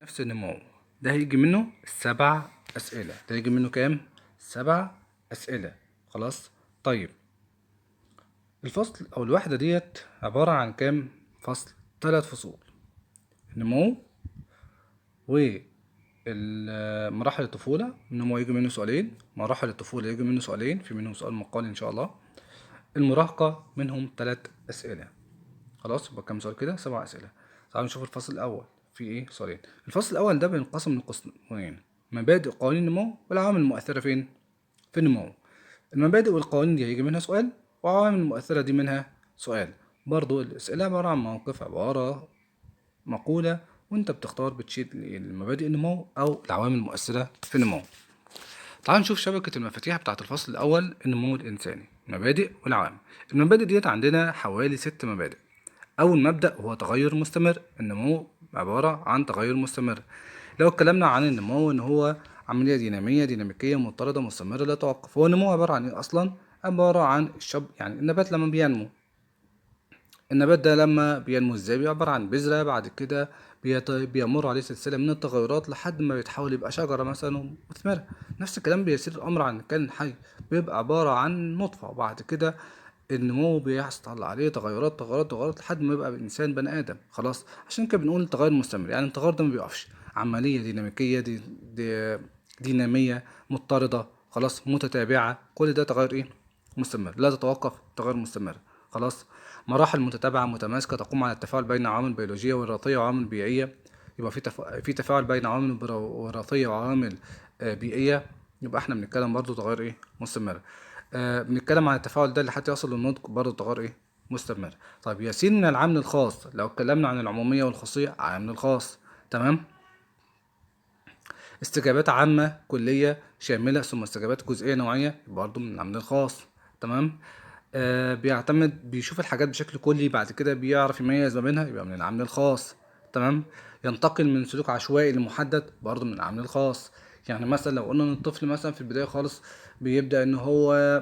نفس النمو ده هيجي منه 7 أسئلة. ده هيجي منه كام؟ 7 أسئلة. خلاص؟ طيب الفصل أو الوحدة ديت عبارة عن كام فصل؟ 3 فصول: النمو ومراحل الطفولة. النمو يجي منه سؤالين، مراحل الطفولة يجي منه سؤالين، في منهم سؤال مقالي إن شاء الله. المراهقة منهم 3 أسئلة. خلاص، يبقى كام سؤال كده؟ 7 أسئلة. تعالوا نشوف الفصل الأول في إيه؟ سؤالين. الفصل الأول ده بينقسم لقسمين: مبادئ قوانين النمو والعوامل المؤثرة فين؟ في النمو. المبادئ والقوانين دي هيجي منها سؤال، وعوامل المؤثرة دي منها سؤال. برضو الأسئلة عبارة عن موقف، عبارة مقولة، وانت بتختار بتشيل المبادئ النمو أو العوامل المؤثرة في النمو. تعال نشوف شبكة المفاتيح بتاعت الفصل الأول، النمو الإنساني، مبادئ والعوامل. المبادئ ديت عندنا حوالي 6 مبادئ. أول مبدأ هو تغير مستمر. النمو عبارة عن تغير مستمر. لو اتكلمنا عن النمو إن هو عملية دينامية، ديناميكية، مضطردة، مستمرة، لا توقف. هو النمو عبارة عن إيه أصلا؟ عبارة عن الشب، يعني النبات لما بينمو. النبات ده لما بينمو إزاي؟ بيبقى عبارة عن بذرة، بعد كده بيمر عليه سلسلة من التغيرات لحد ما بيتحول يبقى شجرة مثلا مثمرة. نفس الكلام بيسير الأمر عن الكائن الحي، بيبقى عبارة عن نطفة، وبعد كده النمو بيحصل عليه تغيرات تغيرات تغيرات لحد ما يبقى إنسان بني آدم. خلاص، عشان كده بنقول تغير مستمر، يعني التغير ده ما بيقفش، عملية ديناميكية، دي دينامية مضطردة، خلاص، متتابعة، كل ده تغير إيه؟ مستمر، لا تتوقف، تغير مستمر. خلاص، مراحل متتابعة متماسكة تقوم على التفاعل بين عوامل بيولوجية وراثية وعوامل بيئية. يبقى في تفاعل بين عوامل وراثية وعوامل بيئية، يبقى احنا بنتكلم برضو تغير ايه؟ مستمر. بنتكلم عن التفاعل ده لحد يصل للنضج، برضو تغير ايه؟ مستمر. طيب ياسين من العامل الخاص، لو اتكلمنا عن العمومية والخاصية، عامل الخاص. تمام. استجابات عامة كلية شاملة ثم استجابات جزئية نوعية، برضو من العامل الخاص. تمام. بيعتمد، بيشوف الحاجات بشكل كلي، بعد كده بيعرف يميز ما بينها، يبقى من العامل الخاص. تمام. ينتقل من سلوك عشوائي لمحدد، برضو من العامل الخاص. يعني مثلا لو قلنا ان الطفل مثلا في البداية خالص بيبدأ ان هو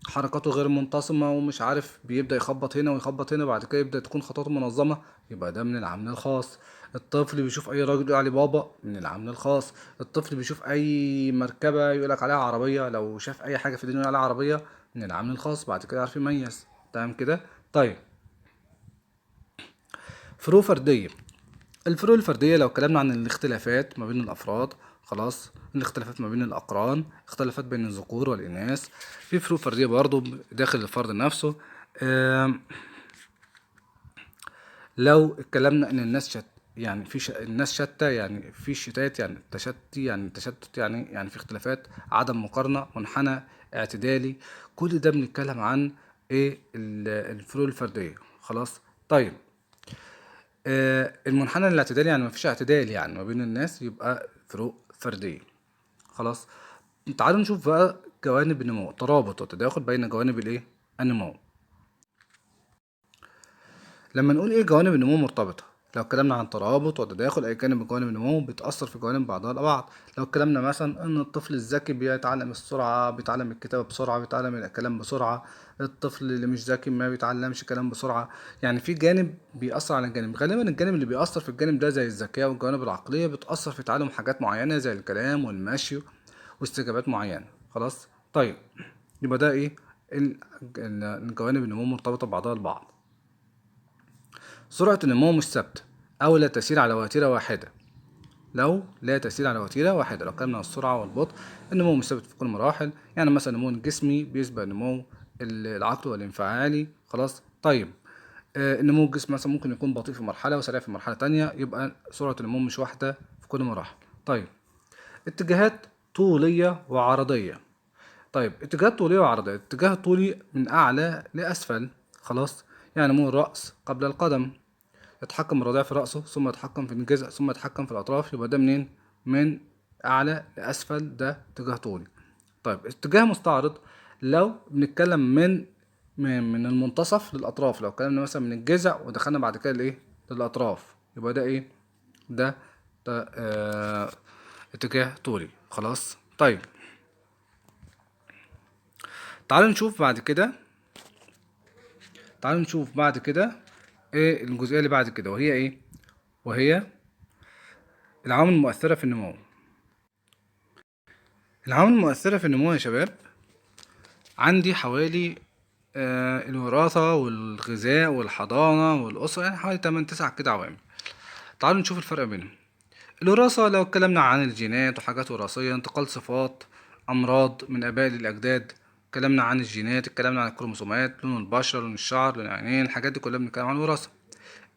حركاته غير منتظمة ومش عارف، بيبدأ يخبط هنا ويخبط هنا، بعد كده يبدأ تكون خطواته منظمة، يبقى ده من العامل الخاص. الطفل بيشوف اي راجل يقول عليه بابا، من العامل الخاص. الطفل بيشوف اي مركبة يقولك عليها عربية، لو شاف اي حاجة في الدنيا يقول عليها عربية، من العامل الخاص، بعد كده يعرف يميز. تمام كده. طيب فروق فردية. الفروق الفردية لو اتكلمنا عن الاختلافات ما بين الأفراد، خلاص، الاختلافات ما بين الأقران، اختلافات بين الذكور والإناث، في فروق فردية برضو داخل الفرد نفسه. لو اتكلمنا إن الناس شت، يعني في الناس شتى، يعني في شتات، يعني تشتي، يعني تشتت، يعني في اختلافات، عدم مقارنة، منحنى اعتدالي، كل ده بنتكلم عن ايه؟ الفروق الفردية. خلاص. طيب المنحنى الاعتدالي يعني مفيش اعتدال يعني ما بين الناس، يبقى فروق فردية. خلاص. تعالوا نشوف بقى جوانب النمو، ترابط وتداخل بين جوانب الايه؟ النمو. لما نقول ايه جوانب النمو مرتبطة، لو اتكلمنا عن ترابط وتداخل اي جانب من جوانب النمو بتأثر في جوانب بعضها البعض. لو اتكلمنا مثلا ان الطفل الذكي بيتعلم السرعة، بيتعلم الكتابة بسرعة، بيتعلم الكلام بسرعة، الطفل اللي مش ذكي ما بيتعلمش كلام بسرعة، يعني في جانب بيأثر على الجانب. غالبا الجانب اللي بيأثر في الجانب ده زي الذكاء والجوانب العقلية بتأثر في تعلم حاجات معينة زي الكلام والمشي واستجابات معينة. خلاص. طيب يبقى ده ايه؟ الجوانب النمو مرتبطة ببعضها البعض. سرعة النمو مش ثابتة أو لا تسير على وتيرة واحدة. لو لا تسير على وتيرة واحدة، لو اتكلمنا عن السرعة والبطء، النمو مش ثابت في كل المراحل. يعني مثلا النمو الجسمي بيسبق النمو العقلي والانفعالي. خلاص. طيب النمو الجسمي مثلا ممكن يكون بطيء في مرحلة وسريع في مرحلة تانية، يبقى سرعة النمو مش واحدة في كل مراحل. طيب اتجاهات طولية وعرضية. طيب اتجاهات طولية وعرضية، اتجاه طولي من أعلى لأسفل. خلاص، يعني نمو الرأس قبل القدم، يتحكم الرضيع في رأسه ثم يتحكم في الجذع ثم يتحكم في الأطراف، يبقى ده منين؟ من أعلى لأسفل، ده اتجاه طولي. طيب اتجاه مستعرض، لو بنتكلم من المنتصف للأطراف، لو اتكلمنا مثلا من الجذع ودخلنا بعد كده لإيه؟ للأطراف، يبقى ده إيه؟ ده اتجاه طولي. خلاص. طيب تعالوا نشوف بعد كده، تعالوا نشوف بعد كده ايه الجزئية اللي بعد كده، وهي ايه؟ وهي العوامل المؤثرة في النمو. العوامل المؤثرة في النمو يا شباب عندي حوالي الوراثة والغذاء والحضانة والأسرة، يعني حوالي 8 9 كده عوامل. تعالوا نشوف الفرق بينهم. الوراثة لو اتكلمنا عن الجينات وحاجات وراثية، انتقال صفات، أمراض من آباء للأجداد، اتكلمنا عن الجينات، اتكلمنا عن الكروموسومات، لون البشرة، لون الشعر، لون العينين، الحاجات دي كلها بنتكلم عن الوراثة.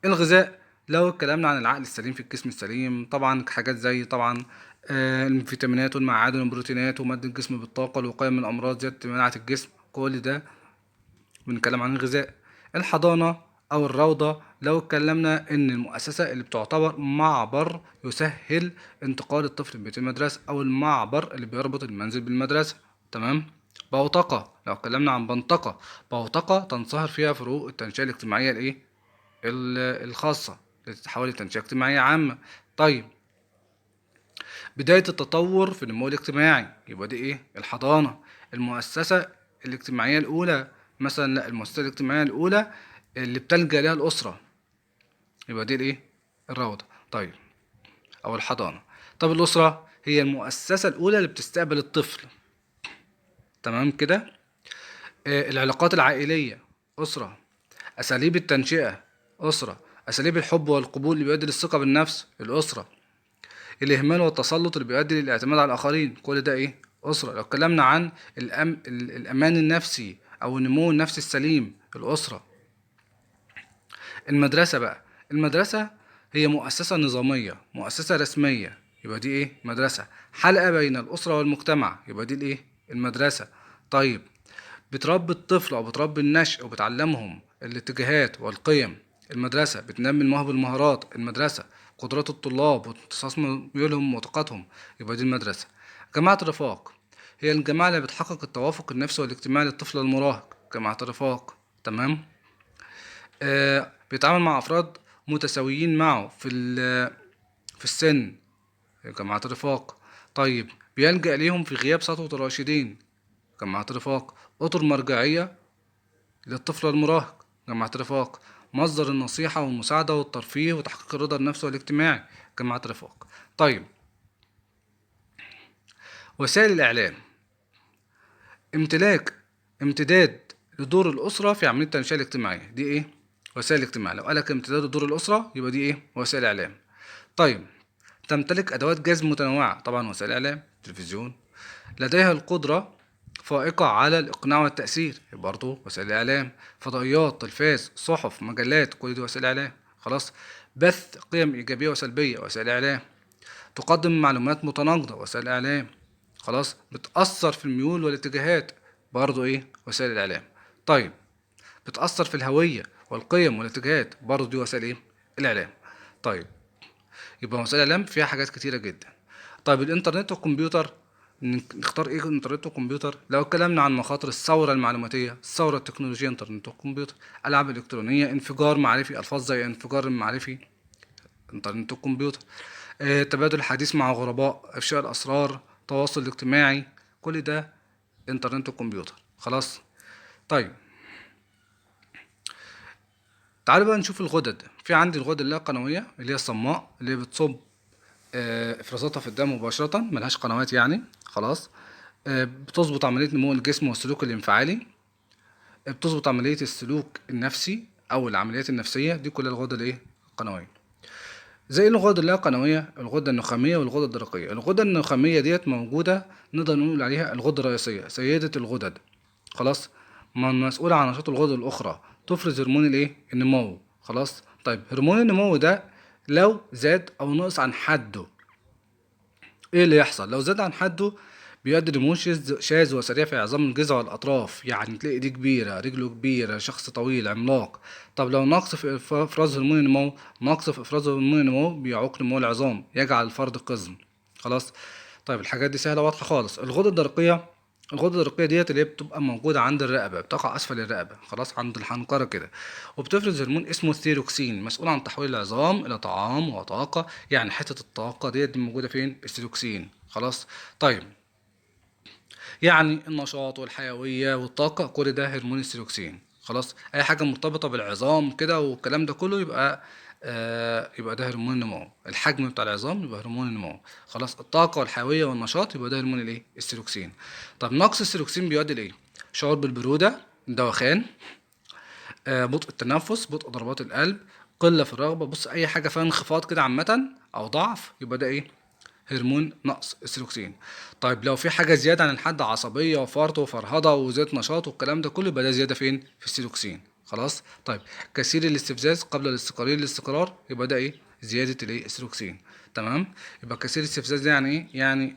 الغذاء لو اتكلمنا عن العقل السليم في الجسم السليم، طبعا حاجات زي طبعا الفيتامينات والمعادن والبروتينات ومد الجسم بالطاقة، الوقاية من الأمراض، زيادة مناعة الجسم، كل ده بنتكلم عن الغذاء. الحضانة أو الروضة لو اتكلمنا إن المؤسسة اللي بتعتبر معبر يسهل انتقال الطفل من بيت المدرسة، أو المعبر اللي بيربط المنزل بالمدرسة. تمام. بوتقة لو اتكلمنا عن بنطقة، بوتقة تنصهر فيها فروق التنشئة الاجتماعية الإيه؟ الخاصة اللي تتحول لتنشئة اجتماعية عامة. طيب بداية التطور في النمو الاجتماعي يبقى دي إيه؟ الحضانة. المؤسسة الاجتماعية الأولى مثلا، لا المؤسسة الاجتماعية الأولى اللي بتلجأ لها الأسرة يبقى دي الإيه؟ الروضة. طيب أو الحضانة. طب الأسرة هي المؤسسة الأولى اللي بتستقبل الطفل. تمام كده. العلاقات العائلية أسرة، أساليب التنشئة أسرة، أساليب الحب والقبول اللي بيؤدي للثقة بالنفس الأسرة، الإهمال والتسلط اللي بيؤدي للاعتماد على الآخرين، كل ده إيه؟ أسرة. لو اتكلمنا عن الأمان النفسي أو النمو النفسي السليم الأسرة. المدرسة بقى، المدرسة هي مؤسسة نظامية، مؤسسة رسمية، يبقى دي إيه؟ مدرسة. حلقة بين الأسرة والمجتمع، يبقى دي الإيه؟ المدرسة. طيب بتربي الطفل أو بتربي النشء وبتعلمهم الاتجاهات والقيم، المدرسة. بتنمي المواهب والمهارات، المدرسة. قدرات الطلاب وامتصاص ميولهم وطاقتهم، يبقى دي المدرسة. جماعة الرفاق هي الجماعة اللي بتحقق التوافق النفسي والاجتماعي للطفل المراهق، جماعة الرفاق. تمام. بيتعامل مع أفراد متساويين معه في السن، جماعة الرفاق. طيب بيلجأ ليهم في غياب سطوة الراشدين، جماعة الرفاق. أطر مرجعية للطفل المراهق، جماعة الرفاق. مصدر النصيحة والمساعدة والترفيه وتحقيق الرضا النفسي والاجتماعي، جماعة الرفاق. طيب وسائل الإعلام، امتلاك امتداد لدور الأسرة في عملية التنشئة الاجتماعية، دي إيه؟ وسائل الاجتماع. لو قالك امتداد لدور الأسرة يبقى دي إيه؟ وسائل إعلام. طيب تمتلك أدوات جذب متنوعة، طبعا وسائل إعلام، تلفزيون. لديها القدرة فائقة على الإقناع والتأثير، برضه وسائل إعلام. فضائيات، تلفاز، صحف، مجلات، كل دي وسائل إعلام. خلاص. بث قيم إيجابية وسلبية، وسائل إعلام. تقدم معلومات متناقضة، وسائل إعلام. خلاص. بتأثر في الميول والاتجاهات، برضه إيه؟ وسائل الإعلام. طيب بتأثر في الهوية والقيم والاتجاهات، برضه دي وسائل إيه؟ الإعلام. طيب يبقى وسائل الإعلام فيها حاجات كتيرة جدا. طيب الإنترنت والكمبيوتر، نختار ايه؟ انترنت وكمبيوتر. لو اتكلمنا عن مخاطر الثورة المعلوماتية، الثورة التكنولوجية، انترنت وكمبيوتر. ألعاب إلكترونية، انفجار معرفي، ألفاظ زي انفجار المعرفي، انترنت وكمبيوتر. تبادل الحديث مع غرباء، إفشاء الأسرار، تواصل الاجتماعي، كل ده انترنت وكمبيوتر. خلاص. طيب تعالوا بقى نشوف الغدد. في عندي الغدد اللا قنوية اللي هي الصماء، اللي بتصب افرازاتها في الدم مباشرة، ملهاش قنوات يعني. خلاص. بتظبط عملية نمو الجسم والسلوك الانفعالي، بتظبط عملية السلوك النفسي أو العمليات النفسية، دي كلها الغدد الإيه؟ القنوية. زي الغدد اللا قنوية، الغدة النخامية والغدة الدرقية. الغدة النخامية ديت موجودة، نقدر نقول عليها الغدة الرئيسية، سيدة الغدد. خلاص. مسؤولة عن نشاط الغدد الأخرى، تفرز هرمون الإيه؟ النمو. خلاص. طيب هرمون النمو ده لو زاد أو نقص عن حده ايه اللي يحصل؟ لو زاد عن حده بيؤدي لنمو شاذ وسريع في عظام الجذع والأطراف، يعني تلاقي دي كبيرة، رجله كبيرة، شخص طويل عملاق. طب لو نقص في إفراز هرمون النمو، نقص في إفراز هرمون النمو بيعوق نمو العظام، يجعل الفرد قزم. خلاص. طيب الحاجات دي سهلة واضحة خالص. الغدة الدرقية، الغدة الدرقية ديت اللي هي بتبقى موجودة عند الرقبة، بتقع أسفل الرقبة، خلاص، عند الحنجرة كده، وبتفرز هرمون اسمه الثيروكسين، مسؤول عن تحويل العظام إلى طعام وطاقة، يعني حتة الطاقة ديت دي موجودة فين؟ الثيروكسين. خلاص. طيب يعني النشاط والحيوية والطاقة كل ده هرمون الثيروكسين. خلاص. أي حاجة مرتبطة بالعظام كده والكلام ده كله يبقى يبقى ده هرمون النمو. الحجم بتاع العظام يبقى هرمون النمو. خلاص، الطاقة والحيوية والنشاط يبقى ده هرمون الايه؟ الثيروكسين. طب نقص الثيروكسين بيؤدي لايه؟ شعور بالبروده، دوخان، بطء التنفس، بطء ضربات القلب، قلة في الرغبة. بص اي حاجة فيها انخفاض كده عامة او ضعف يبقى ده ايه؟ هرمون نقص الثيروكسين. طيب لو في حاجة زيادة عن الحد، عصبية وفرط وفرهده وزيادة نشاط والكلام ده كله، يبقى ده زيادة فين؟ في الثيروكسين. خلاص. طيب كثير الاستفزاز قبل الاستقرار الاستقرار يبقى ده ايه؟ زيادة الايه؟ الثيروكسين. تمام. يبقى كثير الاستفزاز ده يعني ايه؟ يعني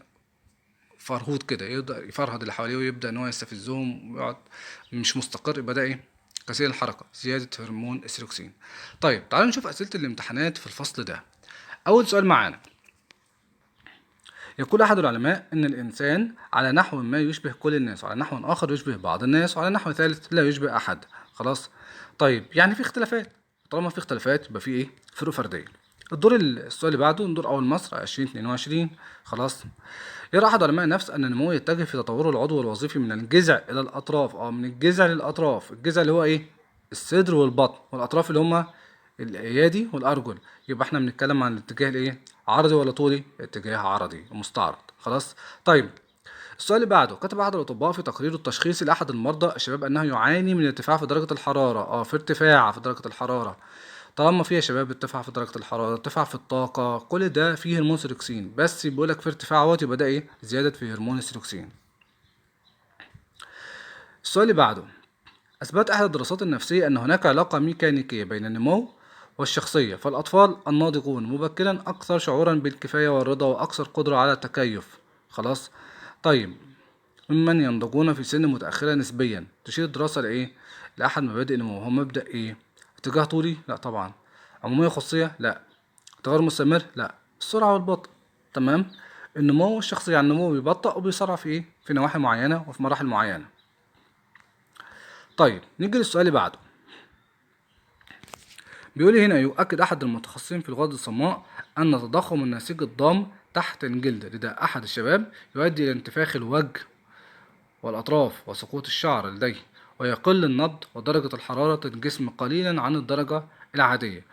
فرهود كده، يبدا يفرهد اللي حواليه ويبدا ان هو يستفزهم ويقعد مش مستقر، يبقى ده ايه؟ كثير الحركة، زيادة هرمون الثيروكسين. طيب تعالوا نشوف اسئلة الامتحانات في الفصل ده. اول سؤال معانا، يقول أحد العلماء إن الإنسان على نحو ما يشبه كل الناس، وعلى نحو آخر يشبه بعض الناس، وعلى نحو ثالث لا يشبه أحد. خلاص. طيب يعني في اختلافات، طالما في اختلافات يبقى في إيه؟ فروق فردية. الدور السؤال اللي بعده، دور أول مصر 2022. خلاص. يرى أحد علماء النفس أن النمو يتجه في تطوره العضوي الوظيفي من الجذع إلى الأطراف. من الجذع للأطراف. الجذع اللي هو إيه؟ الصدر والبطن، والأطراف اللي هما الأيادي والأرجل. يبقى احنا بنتكلم عن الاتجاه الايه؟ عرضي ولا طولي؟ اتجاه عرضي مستعرض. خلاص. طيب السؤال اللي بعده، كتب احد الاطباء في تقريره التشخيصي لاحد المرضى الشباب انه يعاني من ارتفاع في درجه الحرارة. في ارتفاع في درجه الحرارة. طالما في يا شباب ارتفاع في درجه الحرارة، ارتفاع في الطاقة، كل ده فيه هرمون ثيروكسين، بس بيقول لك في ارتفاع اهوت، يبقى ده ايه؟ زيادة في هرمون الثيروكسين. السؤال اللي بعده، اثبت احد الدراسات النفسية ان هناك علاقة ميكانيكية بين النمو والشخصية، فالأطفال الناضجون مبكرا أكثر شعورا بالكفاية والرضا وأكثر قدرة على التكيف. خلاص. طيب ممن ينضجون في سن متأخرة نسبيا، تشير الدراسة لإيه؟ لأحد مبادئ النمو، هو مبدأ إيه؟ اتجاه طولي؟ لا طبعا. عمومية خصوصية؟ لا. تغير مستمر؟ لا. السرعة والبطء. تمام. النمو الشخصي يعني النمو بيبطأ وبيسرع في إيه؟ في نواحي معينة وفي مراحل معينة. طيب نيجي للسؤال اللي بعده، بيقول هنا يؤكد أحد المتخصصين في الغدد الصماء أن تضخم النسيج الضام تحت الجلد لدى أحد الشباب يؤدي إلى انتفاخ الوجه والأطراف وسقوط الشعر لديه، ويقل النبض ودرجة الحرارة الجسم قليلا عن الدرجة العادية.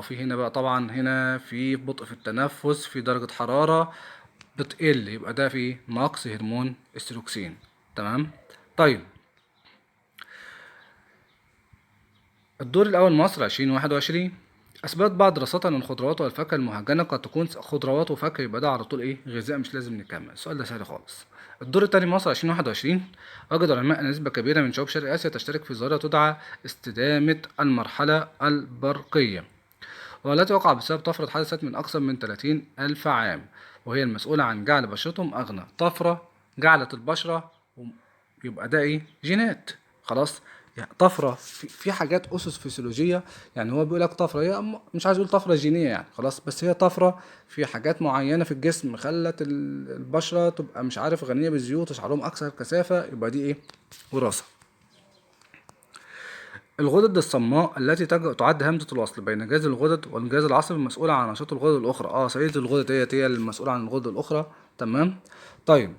في هنا بقى طبعا هنا في بطء في التنفس، في درجة حرارة بتقل، يبقى ده في نقص هرمون الثيروكسين. تمام. طيب الدور الأول مصر 2021، أثبت بعض دراسات أن الخضروات والفاكهة المهجنة قد تكون خضروات وفاكهة، يبقى ده على طول إيه؟ غذاء، مش لازم نكمل، السؤال ده سهل خالص. الدور الثاني مصر 2021، وجد العلماء أن نسبة كبيرة من شعوب شرق آسيا تشترك في ظاهرة تدعى استدامة المرحلة البرقية، والتي وقع بسبب طفرة حدثت من أكثر من 30,000 عام، وهي المسؤولة عن جعل بشرتهم أغنى. طفرة جعلت البشرة، يبقى ده إيه؟ جينات. خلاص. يعني طفرة في حاجات أسس فسيولوجية، يعني هو بيقول لك طفرة، هي مش عايز أقول طفرة جينية يعني خلاص، بس هي طفرة في حاجات معينة في الجسم خلت البشرة تبقى مش عارف غنية بالزيوت وشعرهم أكثر كثافة، يبقى دي إيه؟ وراثة. الغدد الصماء التي تعد همزة الوصل بين جهاز الغدد والجهاز العصبي المسؤولة عن نشاط الغدد الأخرى. سيدة الغدد هي المسؤولة عن الغدد الأخرى. تمام. طيب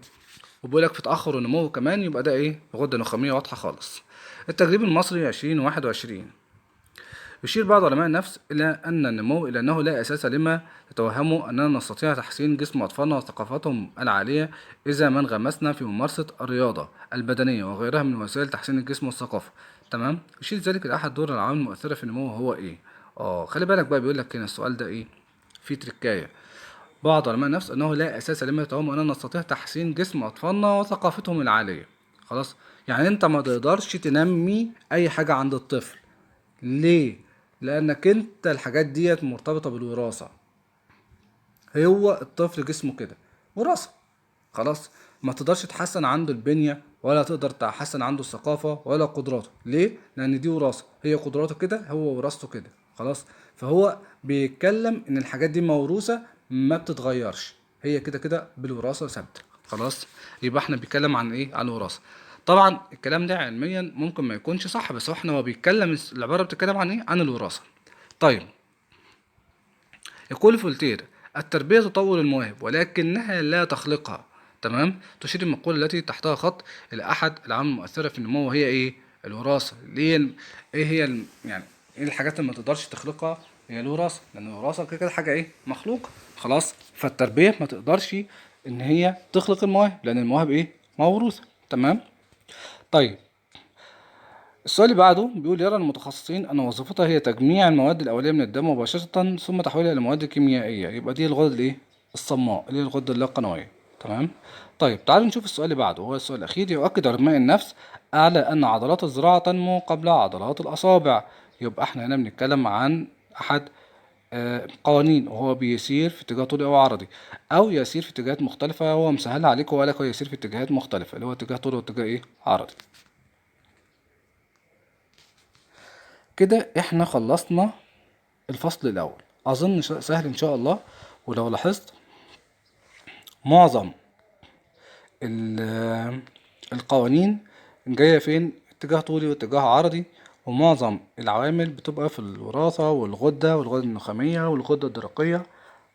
وبيقول لك في تأخر النمو كمان، يبقى ده إيه؟ غدة نخامية واضحة خالص. التجريب المصري 2021، يشير بعض علماء النفس إلى أن النمو إلى أنه لا أساس لما تتوهمه أننا نستطيع تحسين جسم أطفالنا وثقافتهم العالية إذا ما انغمسنا في ممارسة الرياضة البدنية وغيرها من وسائل تحسين الجسم والثقافة. تمام. يشير ذلك إلى أحد دور العوامل المؤثرة في النمو وهو إيه؟ خلي بالك بقى، بيقول لك هنا السؤال ده إيه؟ في تركاية. بعض علماء النفس أنه لا أساس لما يتوهم أننا نستطيع تحسين جسم أطفالنا وثقافتهم العالية. خلاص، يعني أنت ما تقدرش تنمي أي حاجة عند الطفل. ليه؟ لأنك أنت الحاجات ديت مرتبطة بالوراثة. هو الطفل جسمه كده وراثة، خلاص ما تقدرش تحسن عنده البنية ولا تقدر تحسن عنده الثقافة ولا قدراته. ليه؟ لأن دي وراثة، هي قدراته كده، هو وراثته كده، خلاص. فهو بيتكلم إن الحاجات دي موروثة ما بتتغيرش، هي كده كده بالوراثة ثابتة، خلاص. يبقى احنا بنتكلم عن ايه؟ عن الوراثة. طبعا الكلام ده علميا ممكن ما يكونش صح، بس احنا هو بيتكلم، العبارة بتتكلم عن ايه؟ عن الوراثة. طيب يقول فولتير: التربية تطور المواهب ولكنها لا تخلقها. تمام. تشير المقولة التي تحتها خط إلى أحد العوامل المؤثرة في النمو وهي إيه؟ الوراثة. ليه؟ إيه هي يعني إيه الحاجات اللي ما تقدرش تخلقها؟ هي الوراثة، لان الوراثة كده كده حاجة ايه؟ مخلوقه. خلاص، فالتربيه ما تقدرش ان هي تخلق المواهب، لان المواهب ايه؟ موروثه. تمام. طيب السؤال اللي بعده بيقول يرى المتخصصين أن وظيفتها هي تجميع المواد الأولية من الدم مباشرة ثم تحويلها إلى مواد كيميائية، يبقى دي الغدد الإيه؟ الصماء اللي هي الغدة اللاقنوية. تمام. طيب تعالوا نشوف السؤال اللي بعده، هو السؤال الأخير. يؤكد علماء النفس على أن عضلات الذراع تنمو قبل عضلات الأصابع، يبقى احنا هنا بنتكلم عن أحد قوانين، وهو بيسير في اتجاه طولي أو عرضي، أو يسير في اتجاهات مختلفة. هو مسهل عليك وقال لك هو يسير في اتجاهات مختلفة، اللي هو اتجاه طولي واتجاه إيه؟ عرضي. كده احنا خلصنا الفصل الأول، أظن سهل إن شاء الله. ولو لاحظت معظم القوانين جاية فين؟ اتجاه طولي واتجاه عرضي، ومعظم العوامل بتبقى في الوراثة والغدة والغدة النخامية والغدة الدرقية،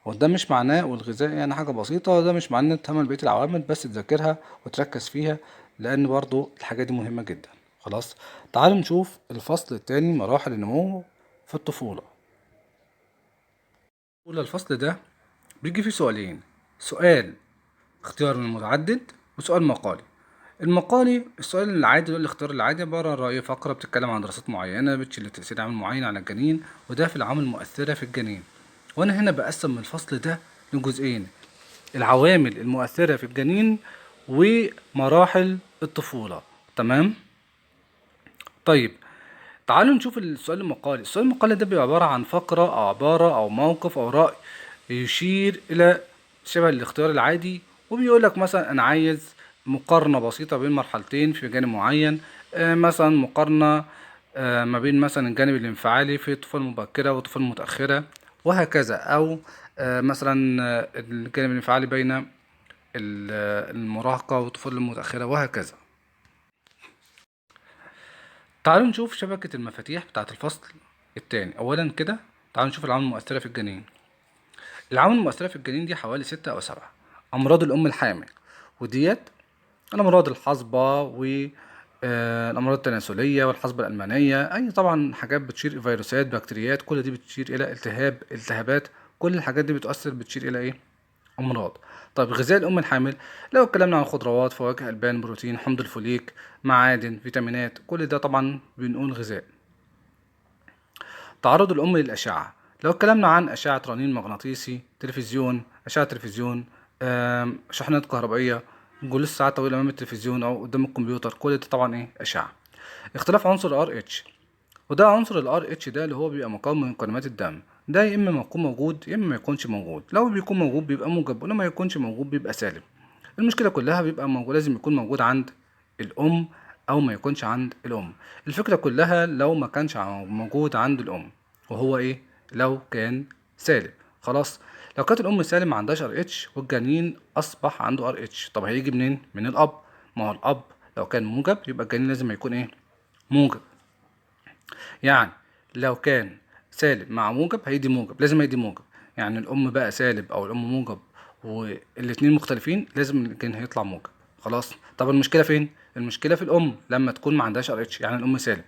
وده مش معناه والغذاء يعني حاجة بسيطة، وده مش معناه تهمل بقية العوامل، بس تذاكرها وتركز فيها لأن برضو الحاجات دي مهمة جدا. خلاص، تعالوا نشوف الفصل التاني، مراحل النمو في الطفولة. الفصل ده بيجي فيه سؤالين، سؤال اختيار من متعدد وسؤال مقالي. المقالي السؤال العادي اللي هو الاختيار العادي عبارة عن رأي فقرة بتتكلم عن دراسات معينة بتشير لتأثير عامل معين على الجنين، وده في العوامل المؤثرة في الجنين. وأنا هنا بقسم الفصل ده لجزئين، العوامل المؤثرة في الجنين ومراحل الطفولة. تمام. طيب تعالوا نشوف السؤال المقالي. السؤال المقالي ده بيبقى عبارة عن فقرة أو عبارة أو موقف أو رأي يشير إلى شبه الاختيار العادي، وبيقول لك مثلا أنا عايز مقارنة بسيطة بين مرحلتين في جانب معين، مثلا مقارنة ما بين مثلا الجانب الانفعالي في الطفولة المبكرة والطفولة المتأخرة وهكذا، أو مثلا الجانب الانفعالي بين المراهقة والطفولة المتأخرة وهكذا. تعالوا نشوف شبكة المفاتيح بتاعت الفصل التاني. أولا كده تعالوا نشوف العوامل المؤثرة في الجنين. العوامل المؤثرة في الجنين دي حوالي 6 أو 7. أمراض الأم الحامل، وديت الأمراض الحصبة والأمراض التناسلية والحصبة الألمانية، أي طبعا حاجات بتشير فيروسات بكتيريات، كل دي بتشير إلى التهابات، كل الحاجات دي بتؤثر بتشير إلى إيه؟ أمراض. طيب غذاء الأم الحامل، لو اتكلمنا عن خضروات، فواكه، ألبان، بروتين، حمض الفوليك، معادن، فيتامينات، كل ده طبعا بنقول غذاء. تعرض الأم للأشعة، لو اتكلمنا عن أشعة رنين مغناطيسي، تلفزيون، أشعة تلفزيون، شحنات كهربائية، جلوس ساعات طويلة أمام التلفزيون أو قدام الكمبيوتر، كل ده طبعا إيه؟ أشعة. اختلاف عنصر RH، وده عنصر ال RH ده اللي هو بيبقى مكون من كريمات الدم، ده يا إما يكون موجود يا إما ما يكونش موجود. لو بيكون موجود بيبقى موجب، ولو ما يكونش موجود بيبقى سالب. المشكلة كلها بيبقى موجود، لازم يكون موجود عند الأم أو ما يكونش عند الأم. الفكرة كلها لو ما كانش موجود عند الأم، وهو إيه؟ لو كان سالب. خلاص، لو كانت الأم سالب ما عندهاش RH والجنين أصبح عنده RH، طب هيجي منين؟ من الأب. ما هو الأب لو كان موجب يبقى الجنين لازم يكون إيه؟ موجب. يعني لو كان سالب مع موجب هيدي موجب، لازم هيدي موجب. يعني الأم بقى سالب أو الأم موجب والاتنين مختلفين، لازم الجنين هيطلع موجب. خلاص، طب المشكلة فين؟ المشكلة في الأم لما تكون ما عندهاش RH، يعني الأم سالب،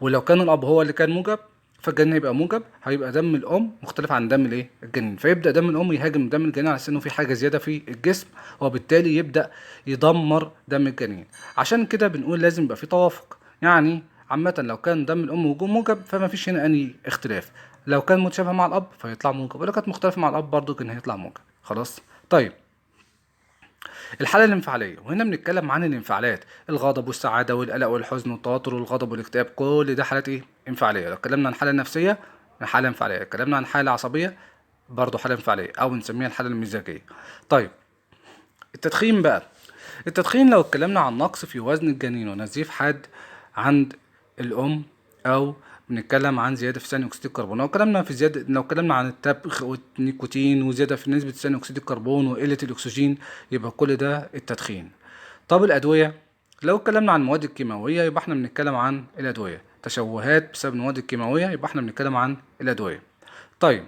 ولو كان الأب هو اللي كان موجب فالجنين هيبقى موجب، هيبقى دم الأم مختلف عن دم الإيه؟ الجنين، فيبدأ دم الأم يهاجم دم الجنين على أساس إنه في حاجة زيادة في الجسم، وبالتالي يبدأ يدمر دم الجنين. عشان كده بنقول لازم يبقى في توافق. يعني عامة لو كان دم الأم موجب فما فيش هنا أي اختلاف، لو كان متشابه مع الأب فيطلع موجب، ولو كانت مختلفة مع الأب برضه كان هيطلع موجب. خلاص، طيب الحالة الانفعالية، وهنا بنتكلم عن الانفعالات، الغضب والسعادة والقلق والحزن والتوتر والغضب والاكتئاب، كل ده حالات ايه؟ انفعالية. لو اتكلمنا عن حالة نفسية حالة انفعالية، اتكلمنا عن حالة عصبية برضه حالة انفعالية، أو نسميها الحالة المزاجية. طيب التدخين بقى، التدخين لو اتكلمنا عن نقص في وزن الجنين ونزيف حاد عند الأم، أو بنتكلم عن زيادة في ثاني أكسيد الكربون، لو اتكلمنا في زيادة، لو اتكلمنا عن التبغ والنيكوتين وزيادة في نسبة ثاني أكسيد الكربون وقلة الأكسجين، يبقى كل ده التدخين. طب الأدوية، لو اتكلمنا عن المواد الكيماوية يبقى احنا بنتكلم عن الأدوية، تشوهات بسبب المواد الكيماوية يبقى احنا بنتكلم عن الأدوية. طيب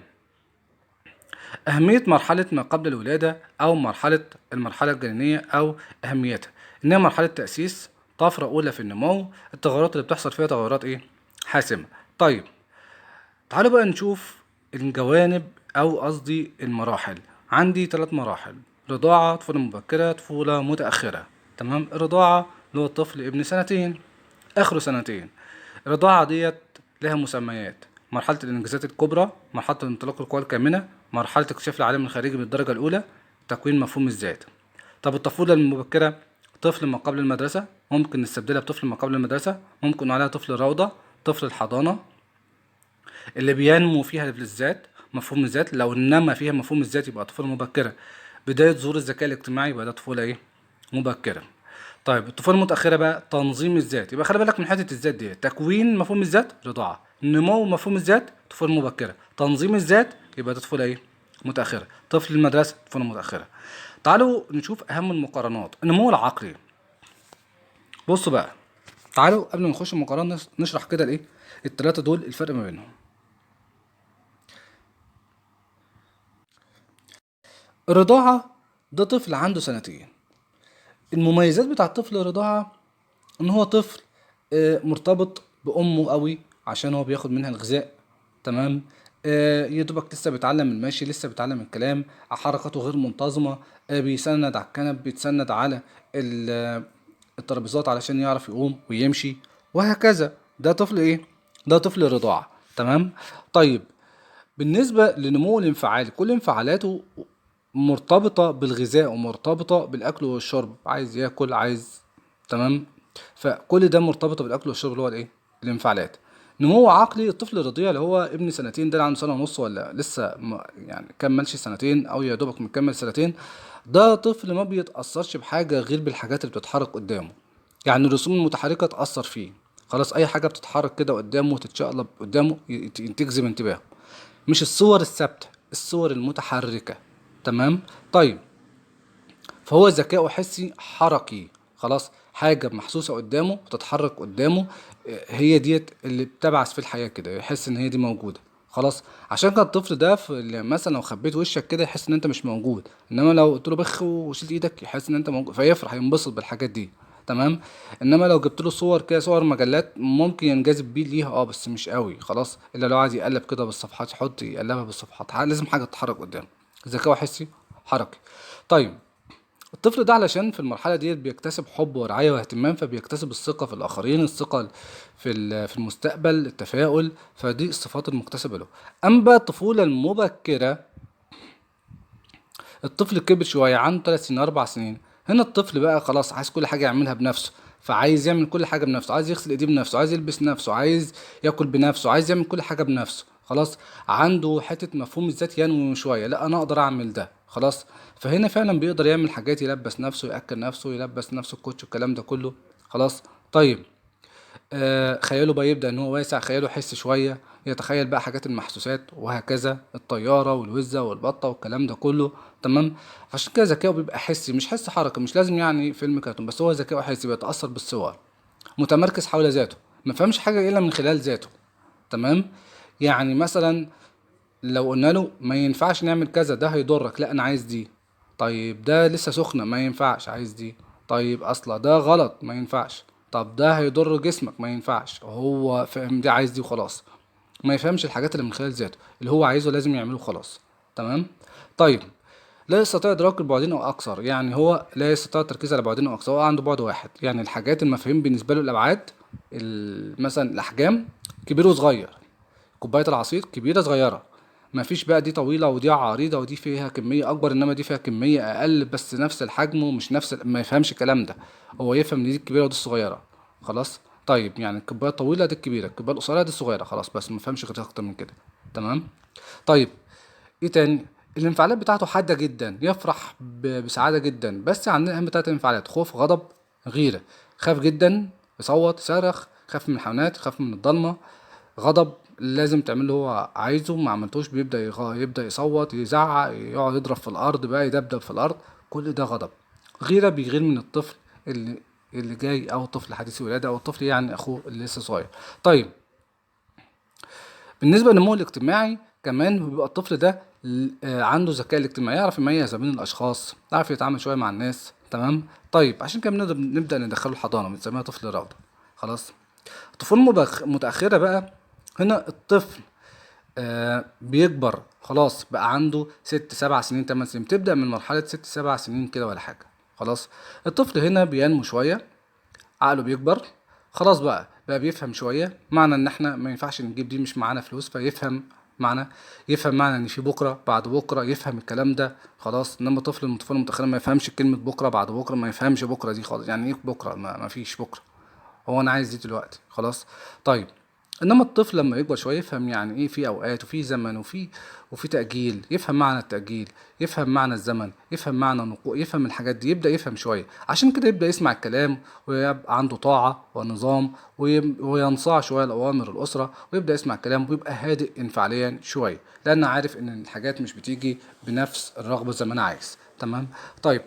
أهمية مرحلة ما قبل الولادة أو المرحلة الجنينية أو أهميتها، إنها مرحلة تأسيس، طفرة أولى في النمو، التغيرات اللي بتحصل فيها تغيرات إيه؟ حاسمة. طيب تعالوا بقى نشوف الجوانب او قصدي المراحل. عندي 3 مراحل: رضاعة، طفولة مبكرة، طفولة متأخرة. تمام. الرضاعة اللي هو الطفل ابن سنتين، اخره سنتين. الرضاعة ديت لها مسميات: مرحلة الانجازات الكبرى، مرحلة الانطلاق القوى الكامنة، مرحلة اكتشاف العالم الخارجي بالدرجة الأولى، تكوين مفهوم الذات. طب الطفولة المبكرة، طفل ما قبل المدرسة، ممكن نستبدلها بطفل ما قبل المدرسة، ممكن نقول عليها طفل الروضة، طفل الحضانة، اللي بينمو فيها الذات، مفهوم الذات. لو نما فيها مفهوم الذات يبقى طفولة مبكرة. بداية ظهور الذكاء الاجتماعي يبقى ده طفولة ايه؟ مبكرة. طيب الطفولة المتأخرة بقى تنظيم الذات. يبقى خلي بالك من حتة الذات دي: تكوين مفهوم الذات رضاعة، نمو مفهوم الذات طفولة مبكرة، تنظيم الذات يبقى ده طفولة ايه؟ متأخرة. طفل المدرسة طفولة متأخرة. تعالوا نشوف أهم المقارنات. النمو العقلي. بصوا بقى، تعالوا قبل ما نخش المقارنات نشرح كده الايه التلاتة دول، الفرق ما بينهم. الرضاعة ده طفل عنده سنتين. المميزات بتاع الطفل الرضاعة ان هو طفل مرتبط بأمه قوي عشان هو بياخد منها الغذاء. تمام. يا دوبك لسه بيتعلم المشي، لسه بيتعلم الكلام، حركاته غير منتظمة، بيسند على الكنب، بيتسند على الترابيزات علشان يعرف يقوم ويمشي وهكذا. ده طفل ايه؟ ده طفل رضاعة. تمام. طيب بالنسبة لنمو الانفعال، كل انفعالاته مرتبطة بالغذاء ومرتبطة بالأكل والشرب، عايز ياكل، عايز، تمام. فكل ده مرتبطة بالأكل والشرب اللي هو الإيه؟ الانفعالات. نمو عقلي الطفل الرضيع اللي هو ابن سنتين، ده اللي عنده سنة ونص ولا لسه يعني كملش سنتين أو يا دوبك مكمل سنتين، ده طفل ما بيتأثرش بحاجة غير بالحاجات اللي بتتحرك قدامه. يعني الرسوم المتحركة تأثر فيه، خلاص أي حاجة بتتحرك كده قدامه وتتشقلب قدامه تجذب انتباهه، مش الصور الثابتة، الصور المتحركة. تمام. طيب فهو ذكاؤه حسي حركي، خلاص حاجة محسوسة قدامه بتتحرك قدامه، هي ديت اللي بتبعث في الحياة كده، يحس ان هي دي موجودة. خلاص عشان كده الطفل ده مثلا لو خبيت وشك كده يحس ان انت مش موجود، انما لو قلت له بخ وشلت ايدك يحس ان انت موجود، فيفرح ينبسط بالحاجات دي. تمام. انما لو جبت له صور كده، صور مجلات، ممكن ينجذب بيه ليها بس مش قوي، خلاص الا لو عايز يقلب كده بالصفحات، يحط يقلبها بالصفحات، لازم حاجة تتحرك قدامه. ذكاء حسي حركي. طيب الطفل ده علشان في المرحلة دي بيكتسب حب ورعاية واهتمام، فبيكتسب الثقة في الآخرين، الثقة في المستقبل، التفاؤل، فدي الصفات المكتسبة له. أما بقى الطفولة المبكرة، الطفل كبر شوية، عنده 3 سنين 4 سنين، هنا الطفل بقى خلاص عايز كل حاجة يعملها بنفسه، فعايز يعمل كل حاجة بنفسه، عايز يغسل ايديه بنفسه، عايز يلبس نفسه، عايز ياكل بنفسه، عايز يعمل كل حاجة بنفسه. خلاص عنده حتة مفهوم الذات ينمو شوية، لا أنا أقدر أعمل ده. خلاص فهنا فعلا بيقدر يعمل حاجات، يلبس نفسه، يأكل نفسه، يلبس نفسه الكوتش، الكلام ده كله. خلاص. طيب خياله بقى يبدأ إن هو واسع، خياله حس شوية، يتخيل بقى حاجات المحسوسات وهكذا، الطيارة والوزة والبطة والكلام ده كله. تمام. عشان كده ذكائه بيبقى حسي، مش حس حركة، مش لازم يعني فيلم كرتون، بس هو ذكائه حسي، بيتأثر بالصور، متمركز حول ذاته، ما فهمش حاجة إلا من خلال ذاته. تمام. يعني مثلا لو قلنا له ما ينفعش نعمل كذا، ده هيضرك، لا أنا عايز دي. طيب ده لسه سخنة، ما ينفعش، عايز دي. طيب أصلا ده غلط، ما ينفعش. طب ده هيضر جسمك، ما ينفعش. هو فاهم دي عايز دي وخلاص، ما يفهمش الحاجات اللي من خلال ذاته، اللي هو عايزه لازم يعمله خلاص. تمام. طيب لا يستطيع إدراك البعدين أو أكثر، يعني هو لا يستطيع التركيز على بعدين أو أكثر، هو عنده بعد واحد. يعني الحاجات المفاهيم بالنسبة له الأبعاد، مثلا الأحجام كبير وصغير، كوباية العصير كبيرة صغيرة، ما فيش بقى دي طويلة ودي عريضة ودي فيها كمية أكبر إنما دي فيها كمية أقل بس نفس الحجم ومش نفس ما يفهمش الكلام ده، هو يفهم إن دي الكبيرة ودي الصغيرة. خلاص. طيب يعني الكوباية الطويلة دي الكبيرة، الكوباية القصيرة دي الصغيرة، خلاص بس ما فهمش غير أكتر من كده. تمام. طيب ايه تاني؟ الانفعالات بتاعته حادة جدا، يفرح بسعادة جدا، بس عندنا اهم 3 انفعالات: خوف، غضب، غيرة. خاف جدا، يصوت، يصرخ، خاف من الحيوانات، خاف من الضلمة. غضب، لازم تعمل اللي هو عايزه، ما عملتوش بيبدأ يصوت، يزعق، يقعد يضرب في الأرض بقى، يدبدب في الأرض، كل ده غضب. غيرة، بيغير من الطفل اللي جاي، أو الطفل حديث الولادة، أو الطفل يعني أخوه اللي لسه صغير. طيب بالنسبة للنمو الاجتماعي كمان بيبقى الطفل ده عنده ذكاء الاجتماعي، يعرف يميز بين الأشخاص، يعرف يتعامل شوية مع الناس. تمام. طيب عشان كده نبدأ ندخله الحضانة، بنسميها طفل روضة. خلاص. الطفولة المتأخرة بقى، هنا الطفل بيكبر خلاص، بقى عنده 6 7 سنين 8 سنين، بتبدأ من مرحلة 6 7 سنين كده ولا حاجة. خلاص الطفل هنا بينمو شوية، عقله بيكبر، خلاص بقى بيفهم شوية، معنى ان احنا ما ينفعش نجيب دي، مش معانا فلوس، فيفهم معنى، يفهم معنى ان في بكرة بعد بكرة، يفهم الكلام ده خلاص. انما طفل من الطفولة المتأخرة ما يفهمش كلمة بكرة بعد بكرة، ما يفهمش بكرة دي خالص، يعني ايه بكرة؟ ما فيش بكرة، هو انا عايز دي دلوقتي خلاص. طيب انما الطفل لما يكبر شوية يفهم يعني ايه في اوقات وفي زمن وفي تاجيل، يفهم معنى التاجيل، يفهم معنى الزمن، يفهم معنى النقوق، يفهم الحاجات دي، يبدا يفهم شوية. عشان كده يبدا يسمع الكلام ويبقى عنده طاعة ونظام وينصاع شوية لاوامر الاسرة، ويبدا يسمع الكلام ويبقى هادئ انفعاليا شوية، لان عارف ان الحاجات مش بتيجي بنفس الرغبة زي ما انا عايز. تمام. طيب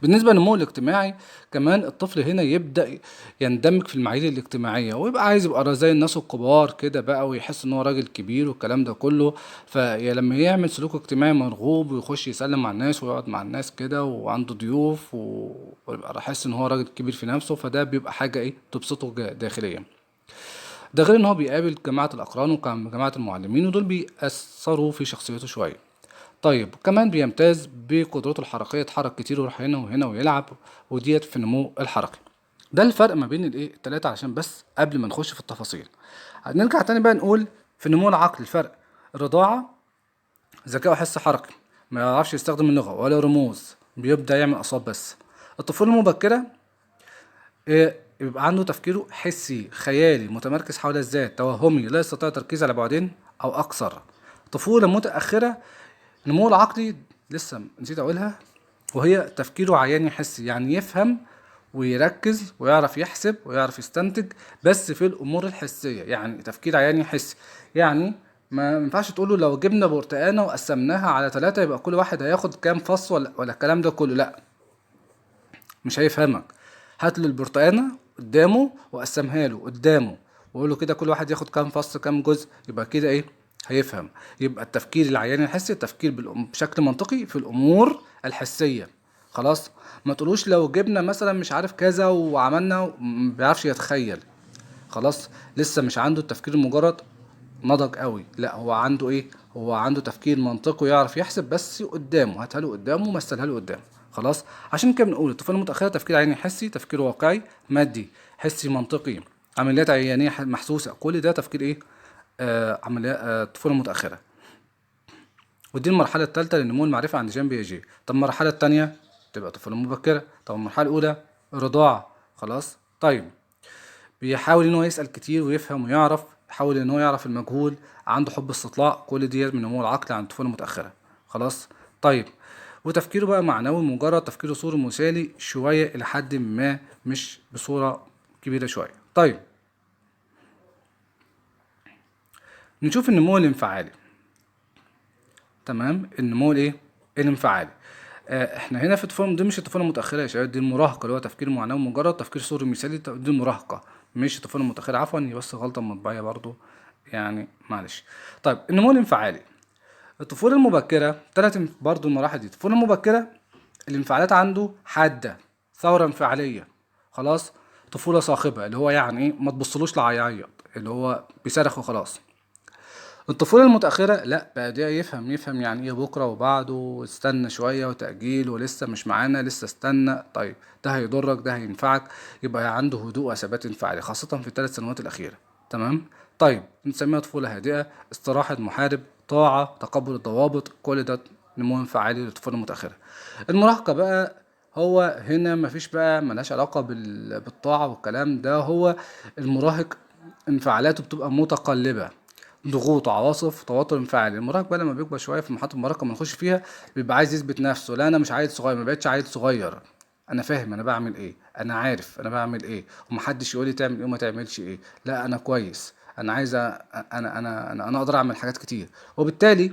بالنسبة للنمو الاجتماعي كمان الطفل هنا يبدأ يندمج في المعايير الاجتماعية، ويبقى عايز يبقى زي الناس الكبار كده بقى، ويحس ان هو راجل كبير والكلام ده كله. فلما يعمل سلوك اجتماعي مرغوب ويخش يسلم مع الناس ويقعد مع الناس كده وعنده ضيوف ويبقى حاسس ان هو راجل كبير في نفسه، فده بيبقى حاجة ايه تبسطه داخليا. ده غير ان هو بيقابل جماعة الأقران وجماعة المعلمين، ودول بيأثروا في شخصيته شوية. طيب كمان بيمتاز بقدرته الحركية، يتحرك كتير ويروح هنا وهنا ويلعب، وديت في النمو الحركي. ده الفرق ما بين الايه التلاتة، عشان بس قبل ما نخش في التفاصيل هنرجع تاني بقى نقول في النمو العقلي الفرق: الرضاعة ذكاء وحس حركي، ما يعرفش يستخدم اللغة ولا رموز، بيبدأ يعمل أصوات بس. الطفولة المبكرة بيبقى عنده تفكيره حسي خيالي متمركز حول الذات، توهمي، لا يستطيع التركيز على بعدين أو أكثر. طفولة متأخرة النمو العقلي لسه نسيت أقولها، وهي تفكيره عياني حسي، يعني يفهم ويركز ويعرف يحسب ويعرف يستنتج بس في الأمور الحسية، يعني تفكير عياني حسي. يعني ما ينفعش تقوله لو جبنا برتقانة وقسمناها على 3 يبقى كل واحد هياخد كام فص ولا الكلام ده كله، لا مش هيفهمك. هات له البرتقانة قدامه وقسمها له قدامه وقول له كده كل واحد ياخد كام فص كام جزء، يبقى كده ايه هيفهم. يبقى التفكير العياني الحسي التفكير بشكل منطقي في الامور الحسية خلاص. ما تقولوش لو جبنا مثلا مش عارف كذا وعملنا، ما بيعرفش يتخيل خلاص، لسه مش عنده التفكير المجرد نضج قوي، لا هو عنده ايه، هو عنده تفكير منطقي ويعرف يحسب بس قدامه، هاتها له قدامه ومثلها له قدامه خلاص. عشان كده بنقول الطفولة المتاخرة تفكير عيني حسي، تفكير واقعي مادي حسي منطقي، عمليات عيانيه محسوسة، كل ده تفكير ايه عمليات الطفولة المتاخرة. ودي المرحلة الثالثة لنمو المعرفة عند جان بياجيه. طب المرحلة الثانية تبقى طفولة مبكرة، طب المرحلة الاولى رضاعه خلاص. طيب بيحاول ان هو يسال كتير ويفهم ويعرف، يحاول ان هو يعرف المجهول، عنده حب استطلاع، كل دي من نمو العقل عند الطفولة المتاخرة خلاص. طيب وتفكيره بقى معنوي مجرد، تفكيره صوري مثالي شوية الى حد ما، مش بصورة كبيرة شوية. طيب نشوف النمو الانفعالي. تمام، النمو الايه الانفعالي. احنا هنا في الطفولة دي مش الطفولة المتاخرة يا شباب، دي المراهقة اللي هو تفكير معنوي مجرد، تفكير صوري مثالي، دي المراهقة مش الطفولة المتاخرة، عفوا هي بس غلطه مطبعيه برضو يعني معلش. طيب النمو الانفعالي الطفولة المبكرة ثلاث برضو المراحل دي. الطفولة المبكرة الانفعالات عنده حادة، ثورة انفعاليه خلاص، طفولة صاخبه اللي هو يعني ايه ما تبصلوش لعيط، اللي هو بيصرخ وخلاص. الطفولة المتأخرة لا بقى ده يفهم يعني ايه بكرة وبعده، واستنى شوية وتأجيل ولسه مش معانا لسه استنى، طيب ده هيضرك ده هينفعك، يبقى عنده هدوء وثبات انفعالي خاصة في ال3 سنوات الأخيرة. تمام. طيب نسميها طفولة هادئة، استراحة محارب، طاعة، تقبل الضوابط، كل ده نمو انفعالي للطفولة المتأخرة. المراهقة بقى هو هنا مفيش بقى، ملهاش علاقة بالطاعة والكلام ده، هو المراهق انفعالاته بتبقى متقلبة، ضغوط، عواصف، توتر انفعالي. المراهق بقى لما بيكبر شوية في مرحلة المراهقة ما نخش فيها بيبقى عايز يثبت نفسه، لا انا مش عيل صغير، ما بقتش عيل صغير، انا فاهم انا بعمل ايه، انا عارف انا بعمل ايه، ومحدش يقول لي تعمل ايه وما تعملش ايه، لا انا كويس، انا عايز انا انا انا انا اقدر اعمل حاجات كتير. وبالتالي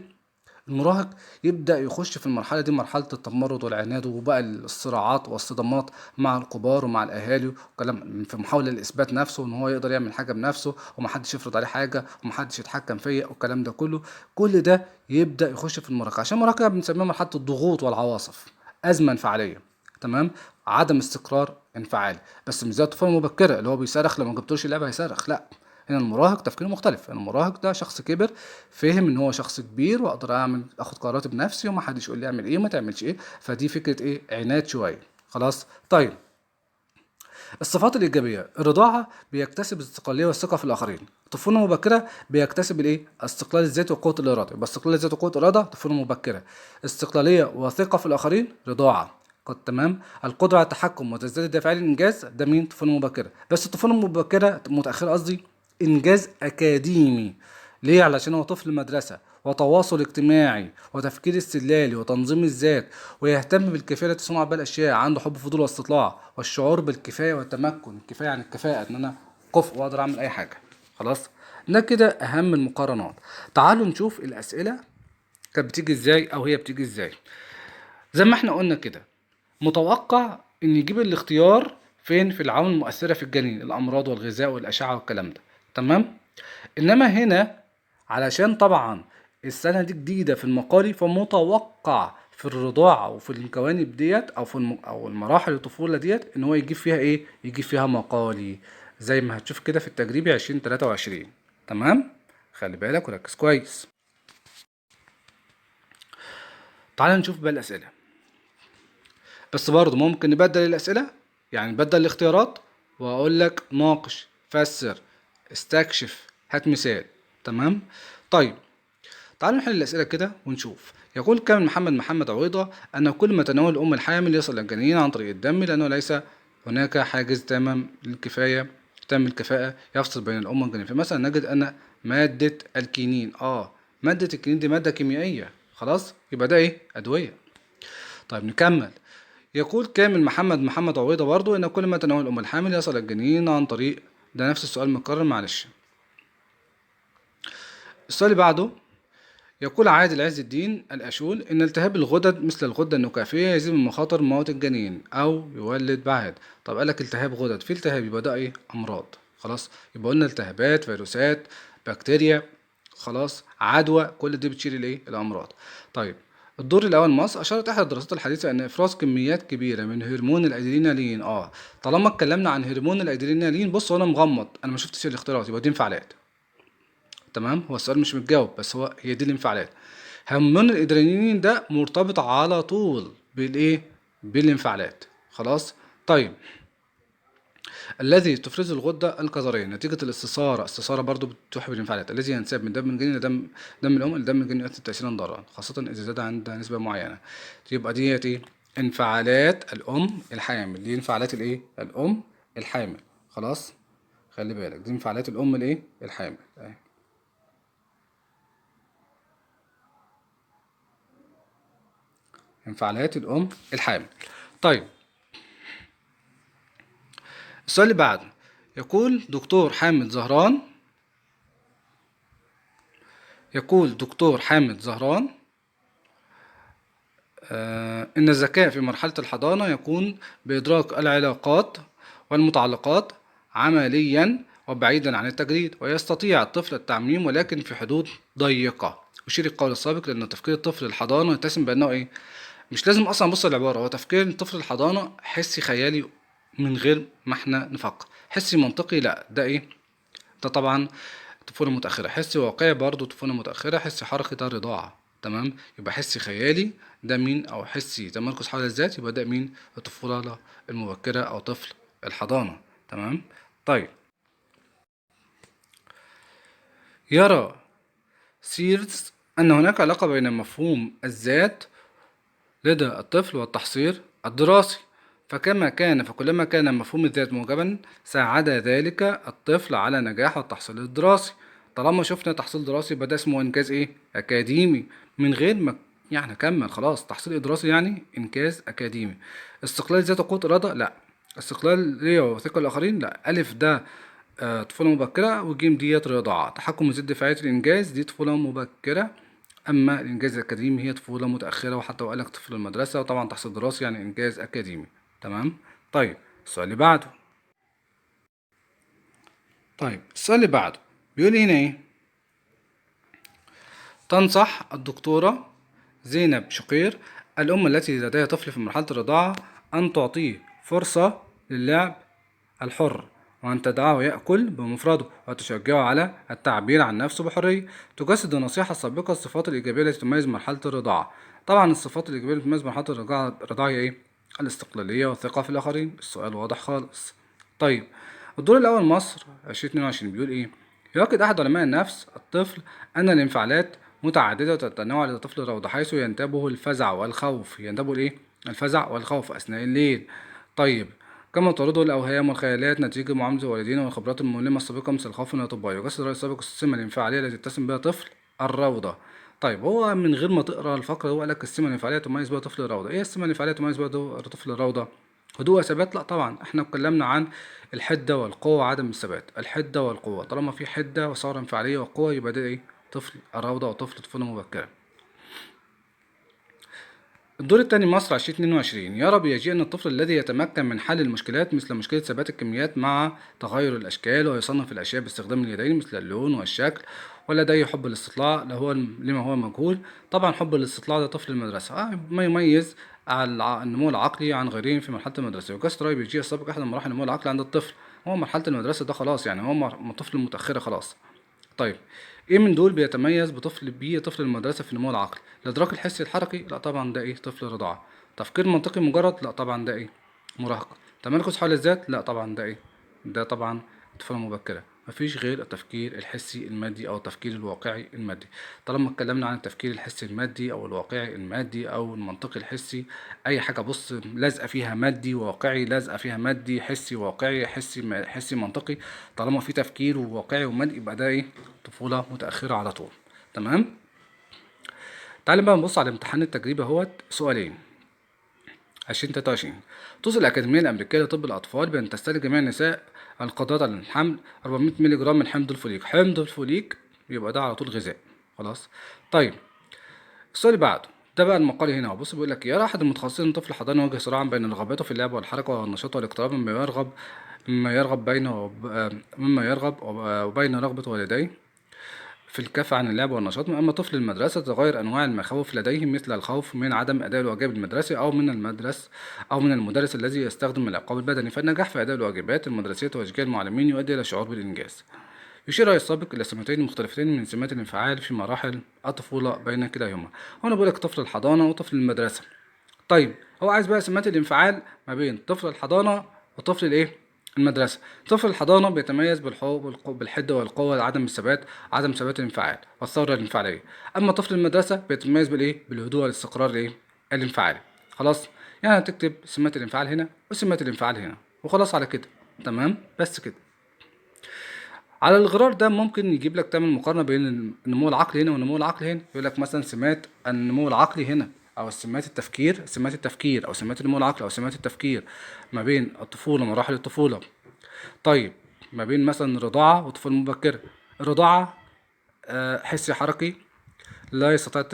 المراهق يبدأ يخش في المرحلة دي، مرحلة التمرد والعناد وبقى الصراعات والصدمات مع الكبار ومع الأهالي وكلام، في محاولة لإثبات نفسه إن هو يقدر يعمل حاجة بنفسه ومحدش يفرض عليه حاجة ومحدش يتحكم فيا والكلام ده كله. كل ده يبدأ يخش في المراهقة، عشان المراهقة بنسميها مرحلة الضغوط والعواصف، أزمة انفعالية. تمام، عدم استقرار انفعالي، بس مش زي الطفولة المبكرة اللي هو بيصرخ لما جبتلوش اللعبة هيصرخ، لا هنا المراهق تفكيره مختلف، المراهق ده شخص كبر، فهم ان هو شخص كبير واقدر اعمل اخد قراراتي بنفسي وما حدش يقول لي اعمل ايه وما تعملش ايه، فدي فكرة ايه؟ عناد شوية. خلاص. طيب الصفات الإيجابية، الرضاعة بيكتسب الاستقلالية والثقة في الآخرين، الطفولة المبكرة بيكتسب الإيه؟ استقلال الذات وقوة الإرادة، يبقى استقلال الذات وقوة الإرادة طفولة مبكرة، استقلالية وثقة في الآخرين رضاعة. قد تمام. القدرة على التحكم وتزداد الدافعية للإنجاز ده مين؟ طفولة مبكرة. بس الطفولة المبكرة متأخرة قصدي إنجاز أكاديمي، ليه؟ علشان هو طفل مدرسة، وتواصل اجتماعي وتفكير استدلالي وتنظيم الذات، ويهتم بالكفاية التي تصنع بها الأشياء، عنده حب فضول واستطلاع، والشعور بالكفاية والتمكن، الكفاية عن الكفاءة، إن أنا كفء وأقدر أعمل أي حاجة. خلاص، ده كده أهم المقارنات. تعالوا نشوف الأسئلة كانت بتيجي إزاي أو هي بتيجي إزاي. زي ما إحنا قلنا كده، متوقع إن يجيب الاختيار فين؟ في العوامل المؤثرة في الجنين، الأمراض والغذاء والأشعة والكلام ده، تمام؟ إنما هنا علشان طبعا السنة دي جديدة في المقالي، فمتوقع في الرضاعة وفي الجوانب ديت أو في أو المراحل الطفولة ديت إن هو يجيب فيها إيه؟ يجيب فيها مقالي، زي ما هتشوف كده في التجريبي 2023. تمام؟ خلي بالك وركز كويس. تعال نشوف بقى الأسئلة. بس برضه ممكن نبدل الأسئلة، يعني نبدل الاختيارات وأقول لك ناقش، فسر، استكشف، هات مثال. تمام؟ طيب تعالوا نحل الأسئلة كده ونشوف. يقول كامل محمد محمد عويضة أن كل ما تناول الأم الحامل يصل للجنين عن طريق الدم، لأنه ليس هناك حاجز تمام للكفاية، تام الكفاءة يفصل بين الأم والجنين. فمثلا نجد أن مادة الكينين، مادة الكينين دي مادة كيميائية، خلاص يبقى ده إيه؟ أدوية. طيب نكمل. يقول كامل محمد محمد عويضة برضو أن كل ما تناول الأم الحامل يصل للجنين عن طريق، ده نفس السؤال مكرر معلش. السؤال اللي بعده يقول عادل عز الدين الأشول إن التهاب الغدد مثل الغدة النكافية يزيد من مخاطر موت الجنين أو يولد بعد. طب قالك التهاب غدد، في التهاب يبقى ده إيه؟ أمراض. خلاص يبقى قلنا التهابات، فيروسات، بكتيريا، خلاص عدوى، كل دي بتشيل الإيه؟ الأمراض. طيب الدور الأول مصر أشارت إحدى الدراسات الحديثة أن إفراز كميات كبيرة من هرمون الأدرينالين، طالما اتكلمنا عن هرمون الأدرينالين، بص أنا مغمض، أنا ما شفتش الاختيارات، يبقى دي انفعالات. تمام، هو السؤال مش متجاوب بس هو هي دي الانفعالات. هرمون الادرينالين ده مرتبط على طول بالايه؟ بالانفعالات. خلاص. طيب الذي تفرزه الغدة الكظريه نتيجة الاستثاره، استثاره برضو بتوحي بالانفعالات، الذي ينساب من دم الجنين لدم دم الام لدم الجنين يؤثر تاثيرا ضارا خاصة اذا زاد عند نسبه معينة. يبقى ديت ايه؟ انفعالات الام الحامل، دي انفعالات الايه؟ الام الحامل. خلاص خلي بالك، دي انفعالات الام الايه؟ الحامل. انفعالات الأم الحامل. طيب السؤال اللي بعده يقول دكتور حامد زهران، يقول دكتور حامد زهران إن الذكاء في مرحلة الحضانة يكون بإدراك العلاقات والمتعلقات عمليا وبعيدا عن التجريد، ويستطيع الطفل التعميم ولكن في حدود ضيقة. أشير القول السابق لأن تفكير الطفل الحضانة يتسم بأنه إيه؟ مش لازم أصلا أبص للعبارة، هو تفكير الطفل الحضانة حسي خيالي من غير ما احنا نفكر، حسي منطقي لا، ده إيه؟ ده طبعا طفولة متأخرة. حسي واقعي برضو طفولة متأخرة. حسي حركي ده رضاعة. تمام، يبقى حسي خيالي ده مين؟ أو حسي تمركز حول الذات يبقى ده مين؟ الطفولة المبكرة أو طفل الحضانة. تمام. طيب يرى سيرز أن هناك علاقة بين مفهوم الذات لدى الطفل والتحصيل الدراسي، فكما كان فكلما كان مفهوم الذات موجبا ساعد ذلك الطفل على نجاح التحصيل الدراسي. طالما شفنا تحصيل دراسي يبقى ده اسمه انجاز ايه؟ اكاديمي، من غير ما يعني كمل خلاص. تحصيل دراسي يعني انجاز اكاديمي. استقلال ذات وقوة اراده؟ لا. استقلال ليا وثقة الاخرين؟ لا. الف ده طفولة مبكرة، والجيم ديت رضاعة. تحكم وزيد دفاعية الانجاز دي طفولة مبكرة، اما الانجاز الاكاديمي هي طفولة متأخرة، وحتى وقال لك طفل المدرسة، وطبعا تحصيل دراسي يعني انجاز اكاديمي. تمام. طيب السؤال اللي بعده، طيب السؤال اللي بعده بيقول هنا ايه؟ تنصح الدكتورة زينب شقير الأم التي لديها طفل في مرحلة الرضاعة أن تعطيه فرصة للعب الحر وأن تدعه يأكل بمفرده وتشجعه على التعبير عن نفسه بحرية. تجسد النصيحة السابقة الصفات الإيجابية التي تميز مرحلة الرضاعة. طبعا الصفات الإيجابية التي تميز مرحلة الرضاعة هي إيه؟ الاستقلالية والثقة في الآخرين. السؤال واضح خالص. طيب الدور الأول مصر 2022 بيقول إيه؟ يؤكد أحد علماء النفس الطفل أن الانفعالات متعددة وتتنوع لدى طفل الروضة، حيث ينتابه الفزع والخوف. ينتابه الإيه؟ الفزع والخوف أثناء الليل. طيب كما تطارده الأوهام والخيالات نتيجة معاملة الوالدين والخبرات المؤلمة السابقة مثل الخوف من الأطباء. يجسد الرأي السابق السمة الانفعالية التي يتسم بها طفل الروضة. طيب هو من غير ما تقرا الفقرة هو قال لك السمة الانفعالية تميز بها طفل الروضة. إيه السمة الانفعالية تميز بها طفل الروضة؟ هدوء وثبات؟ لا طبعا، احنا اتكلمنا عن الحدة والقوة وعدم الثبات. الحدة والقوة، طالما في حدة وثورة انفعالية وقوة يبقى ده ايه؟ طفل الروضة أو طفل طفولة مبكرة. الدور الثاني مصر 2022 يرى بيجي أن الطفل الذي يتمكن من حل المشكلات مثل مشكلة ثبات الكميات مع تغير الأشكال ويصنف الأشياء باستخدام اليدين مثل اللون والشكل ولديه حب الاستطلاع هو لما هو مجهول. طبعا حب الاستطلاع ده طفل المدرسة، ما يميز النمو العقلي عن غيرهم في مرحلة المدرسة. وجسد رأي بيجي السابق أحد مراحل النمو العقلي عند الطفل، هو مرحلة المدرسة ده خلاص، يعني هو طفل متأخرة خلاص. طيب ايه من دول بيتميز بطفل بي طفل المدرسة في النمو العقلي؟ الإدراك الحسي الحركي؟ لا طبعا ده ايه؟ طفل رضاعة. تفكير منطقي مجرد؟ لا طبعا ده ايه؟ مراهقة. تمركز حول الذات؟ لا طبعا ده ايه؟ ده طبعا طفولة مبكرة. مفيش غير التفكير الحسي المادي أو التفكير الواقعي المادي. طالما اتكلمنا عن التفكير الحسي المادي أو الواقعي المادي أو المنطقي الحسي، أي حاجة بص لازقة فيها مادي وواقعي، لازقة فيها مادي حسي واقعي حسي حسي منطقي، طالما في تفكير وواقعي ومادي يبقى ده إيه؟ طفولة متأخرة على طول. تمام؟ تعالى بقى نبص على امتحان التجريبي اهوت، سؤالين 2023. توصي الأكاديمية الأمريكية لطب الأطفال بأن تستهلك جميع النساء القادرات على الحمل 400 مللي جرام من حمض الفوليك. حمض الفوليك يبقى ده على طول غذاء خلاص. طيب السؤال اللي بعده ده بقى المقال هنا، بص بيقول لك يرى أحد المتخصصين طفل حضانة يواجه صراعا بين رغباته في اللعب والحركة والنشاط والاقتراب مما يرغب وبين رغبة والديه في الكف عن اللعب والنشاط. أما طفل المدرسة تتغير أنواع المخاوف لديهم مثل الخوف من عدم أداء الواجب المدرسي أو من المدرس أو من المدرس الذي يستخدم العقاب البدني. فالنجاح في أداء الواجبات المدرسية وتشجيع المعلمين يؤدي إلى شعور بالإنجاز. يشير الرأي السابق إلى سمتين مختلفتين من سمات الانفعال في مراحل الطفولة بين كلاهما. هنا بيقول لك طفل الحضانة وطفل المدرسة. طيب هو عايز بقى سمات الانفعال ما بين طفل الحضانة وطفل الإيه؟ المدرسة. طفل الحضانة بيتميز بالحدة والقوة، عدم الثبات، عدم ثبات الانفعال والثورة الانفعالية. أما طفل المدرسة بيتميز بالإيه؟ بالهدوء والاستقرار الإيه؟ الانفعالي. خلاص؟ يعني هتكتب سمات الانفعال هنا وسمات الانفعال هنا وخلاص على كده. تمام؟ بس كده. على الغرار ده ممكن يجيب لك تعمل مقارنة بين النمو العقلي هنا والنمو العقلي هنا، يقول لك مثلا سمات النمو العقلي هنا أو سمات التفكير، سمات التفكير أو سمات النمو العقلي أو سمات التفكير ما بين الطفولة، مراحل الطفولة. طيب ما بين مثلا الرضاعة والطفولة المبكرة. الرضاعة حسي حركي لا يستطيع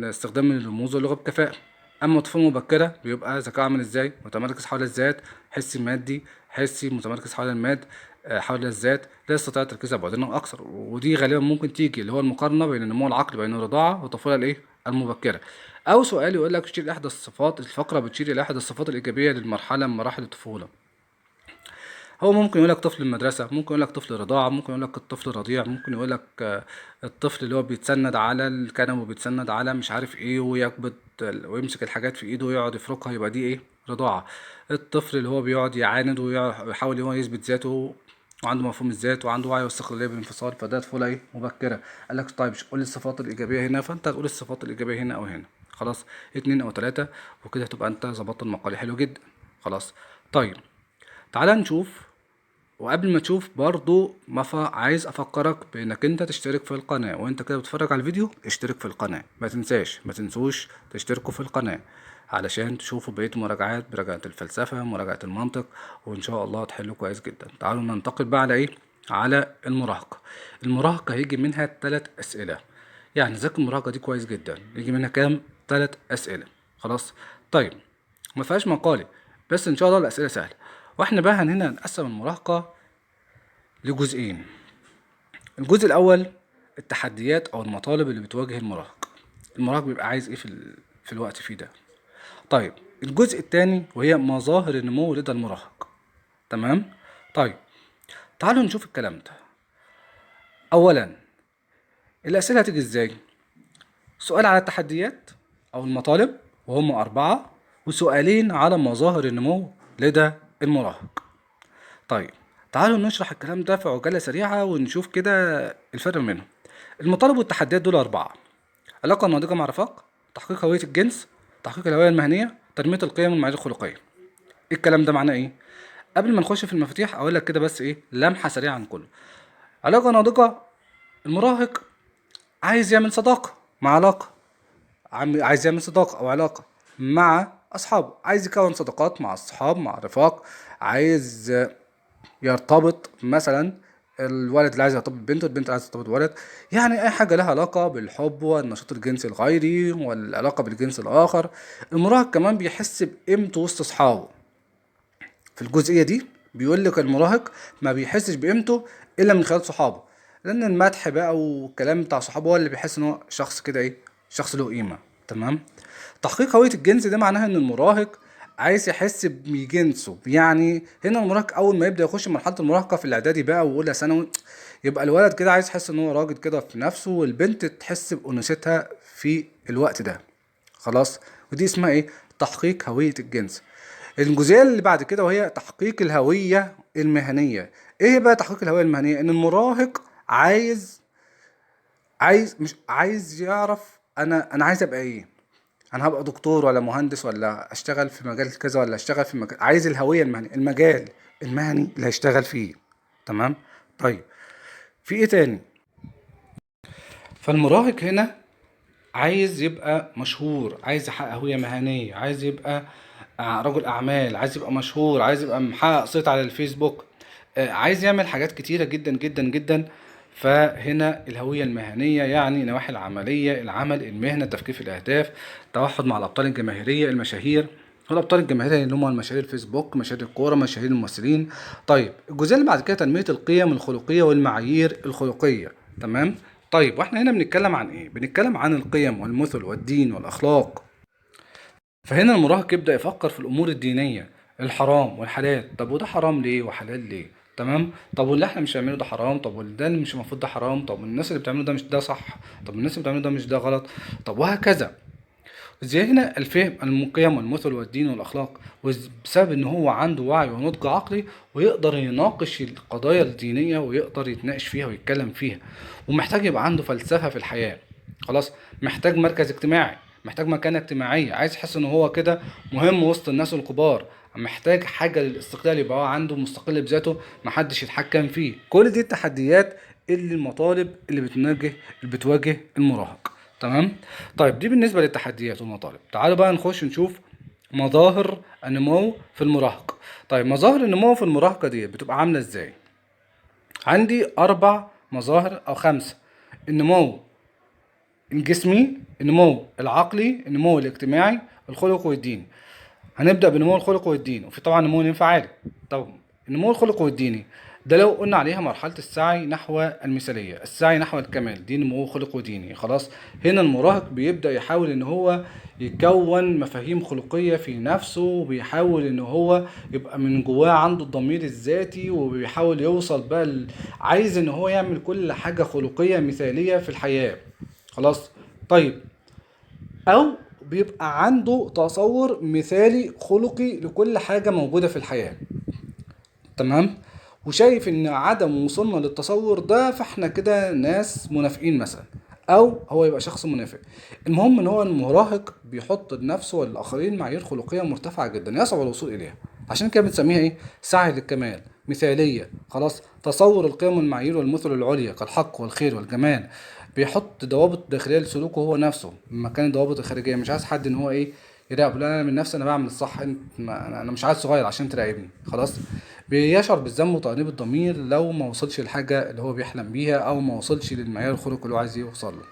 استخدام الرموز واللغة بكفاءة. أما الطفولة المبكرة بيبقى ذكاء عامل إزاي؟ متمركز حول الذات، حسي مادي، حسي متمركز حول الماد، حول الذات، لا يستطيع تركيز على بعدين أكثر. ودي غالبا ممكن تيجي اللي هو المقارنة بين النمو العقلي بين الرضاعة والطفولة الإيه؟ المبكرة. أو سؤال يقول لك تشير إحدى الصفات، الفقرة بتشير إلى أحد الصفات الإيجابية للمرحلة من مراحل الطفولة. هو ممكن يقول لك طفل المدرسة، ممكن يقول لك طفل رضاعة، ممكن يقول لك الطفل الرضيع، ممكن يقول لك الطفل اللي هو بيتسند على الكنب وبيتسند على مش عارف ايه ويقبض ويمسك الحاجات في ايده ويقعد يفركها، يبقى دي ايه؟ رضاعة. الطفل اللي هو بيقعد يعاند ويحاول هو يثبت ذاته وعنده مفهوم الذات وعنده وعي واستقلالية بالانفصال، فده طفولة ايه؟ مبكرة. قال لك طيب قول لي الصفات الإيجابية هنا، فأنت هتقول الصفات الإيجابية هنا أو هنا. خلاص، 2 أو 3 وكده هتبقى أنت ظبطت المقال حلو جدا. خلاص. طيب تعالى نشوف، وقبل ما تشوف برضو عايز افكرك بانك انت تشترك في القناة، وانت كده بتتفرج على الفيديو اشترك في القناة، ما تنساش، ما تنسوش تشتركوا في القناة علشان تشوفوا بقية مراجعات، مراجعة الفلسفة، مراجعة المنطق، وان شاء الله تحلوا كويس جدا. تعالوا ننتقل بقى على ايه؟ على المراهقة. المراهقة هيجي منها 3 أسئلة، يعني ذاكر المراهقة دي كويس جدا، يجي منها كام؟ 3 أسئلة. خلاص. طيب ما فيهاش مقالي، بس ان شاء الله الأسئلة سهلة. واحنا بقى هنا هنقسم المراهقة لجزئين. الجزء الأول التحديات أو المطالب اللي بتواجه المراهق، المراهق بيبقى عايز إيه في الوقت فيه ده. طيب الجزء الثاني وهي مظاهر النمو لدى المراهق. تمام. طيب تعالوا نشوف الكلام ده. أولا الأسئلة هتيجي إزاي؟ سؤال على التحديات أو المطالب وهم 4، وسؤالين على مظاهر النمو لدى المراهق. طيب تعالوا نشرح الكلام ده في عجالة سريعة ونشوف كده الفرق بينهم. المطالب والتحديات دول 4: علاقة ناضجة مع رفاق، تحقيق هوية الجنس، تحقيق الهوية المهنية، تنمية القيم والمعايير الخلقية. الكلام ده معناه ايه؟ قبل ما نخش في المفاتيح اقول لك كده بس ايه لمحة سريعة عن كله. علاقة ناضجة، المراهق عايز يعمل صداقة مع علاقة، عايز يعمل صداقة او علاقة مع اصحابه، عايز يكون صداقات مع اصحاب مع رفاق، عايز يرتبط مثلا، الولد اللي عايز يرتبط ببنته، البنت اللي عايزه ترتبط بولد، يعني اي حاجة لها علاقة بالحب والنشاط الجنسي الغيري والعلاقة بالجنس الاخر. المراهق كمان بيحس بقيمته وسط اصحابه. في الجزئية دي بيقول لك المراهق ما بيحسش بقيمته الا من خلال صحابه، لان المدح بقى والكلام بتاع صحابه هو اللي بيحس ان هو شخص كده ايه، شخص له قيمة. تمام. تحقيق هوية الجنس ده معناها ان المراهق عايز يحس بجنسه. يعني هنا المراهق اول ما يبدا يخش مرحلة المراهقة في الاعدادي بقى واولى ثانوي، يبقى الولد كده عايز يحس ان هو راجل كده في نفسه، والبنت تحس بانوثتها في الوقت ده. خلاص، ودي اسمها ايه؟ تحقيق هوية الجنس. الجزئية اللي بعد كده وهي تحقيق الهوية المهنية. ايه بقى تحقيق الهوية المهنية؟ ان المراهق عايز مش عايز يعرف انا عايز ابقى ايه، انا هبقى دكتور ولا مهندس ولا اشتغل في مجال كذا ولا اشتغل في مجال، عايز الهوية المهنية، المجال المهني اللي هيشتغل فيه. تمام. طيب في ايه تاني؟ فالمراهق هنا عايز يبقى مشهور، عايز يحقق هوية مهنية، عايز يبقى رجل اعمال، عايز يبقى مشهور، عايز يبقى محقق صيت على الفيسبوك، عايز يعمل حاجات كتيرة جدا جدا جدا. فهنا الهوية المهنية يعني نواحي العملية، العمل، المهنة، التفكير في الأهداف، التوحد مع الأبطال الجماهيرية المشاهير. الأبطال الجماهيرية اللي هم المشاهير الفيسبوك، مشاهير الكورة، مشاهير الممثلين. طيب الجزئية اللي بعد كده تنمية القيم الخلقية والمعايير الخلقية. تمام. طيب واحنا هنا بنتكلم عن ايه؟ بنتكلم عن القيم والمثل والدين والأخلاق. فهنا المراهق يبدأ يفكر في الأمور الدينية، الحرام والحلال. طب وده حرام ليه وحلال ليه؟ تمام. طب واللي احنا مش هنعمله ده حرام، طب واللي ده مش المفروض ده حرام، طب الناس اللي بتعمله ده مش ده صح، طب الناس اللي بتعمله ده مش ده غلط، طب وهكذا. زي هنا الفهم القيم والمثل والدين والأخلاق، بسبب ان هو عنده وعي ونضج عقلي ويقدر يناقش القضايا الدينية ويقدر يتناقش فيها ويتكلم فيها، ومحتاج يبقى عنده فلسفة في الحياة. خلاص، محتاج مركز اجتماعي، محتاج مكانة اجتماعية، عايز يحس ان هو كده مهم وسط الناس الكبار، محتاج حاجة للاستقلال، يبقى هو عنده مستقل بذاته، محدش يتحكم فيه. كل دي التحديات اللي المطالب اللي بتواجه المراهق. تمام. طيب دي بالنسبة للتحديات والمطالب. تعالوا بقى نخش نشوف مظاهر النمو في المراهقة. طيب مظاهر النمو في المراهقة دي بتبقى عاملة ازاي؟ عندي 4 مظاهر او 5: النمو الجسمي، النمو العقلي، النمو الاجتماعي، الخلق والديني. هنبدأ بنمو الخلق والديني، وفي طبعا نمو الانفعالي. طب النمو الخلق والديني ده لو قلنا عليها مرحلة السعي نحو المثالية، السعي نحو الكمال، دي نمو خلق وديني. خلاص، هنا المراهق بيبدأ يحاول ان هو يكون مفاهيم خلقية في نفسه، وبيحاول ان هو يبقى من جواه عنده الضمير الذاتي، وبيحاول يوصل بقى عايز ان هو يعمل كل حاجة خلقية مثالية في الحياة. خلاص. طيب او بيبقى عنده تصور مثالي خلقي لكل حاجة موجودة في الحياة. تمام. وشايف ان عدم وصولنا للتصور ده فاحنا كده ناس منافقين مثلا، او هو يبقى شخص منافق. المهم ان هو المراهق بيحط لنفسه وللاخرين معايير خلقية مرتفعة جدا يصعب الوصول اليها، عشان كده بنسميها ايه؟ سعي للكمال، مثاليه. خلاص، تصور القيم والمعايير والمثل العليا كالحق والخير والجمال. بيحط ضوابط داخلية لسلوكه هو نفسه مكان الضوابط الخارجية، مش عايز حد ان هو ايه يراقبه، لا انا من نفسي انا بعمل الصح، انت ما انا مش عايز صغير عشان تراقبني. خلاص. بيشعر بالذنب وتأنيب الضمير لو ما وصلش للحاجة اللي هو بيحلم بيها، او ما وصلش للمعيار الخلقي اللي هو عايز يوصل له.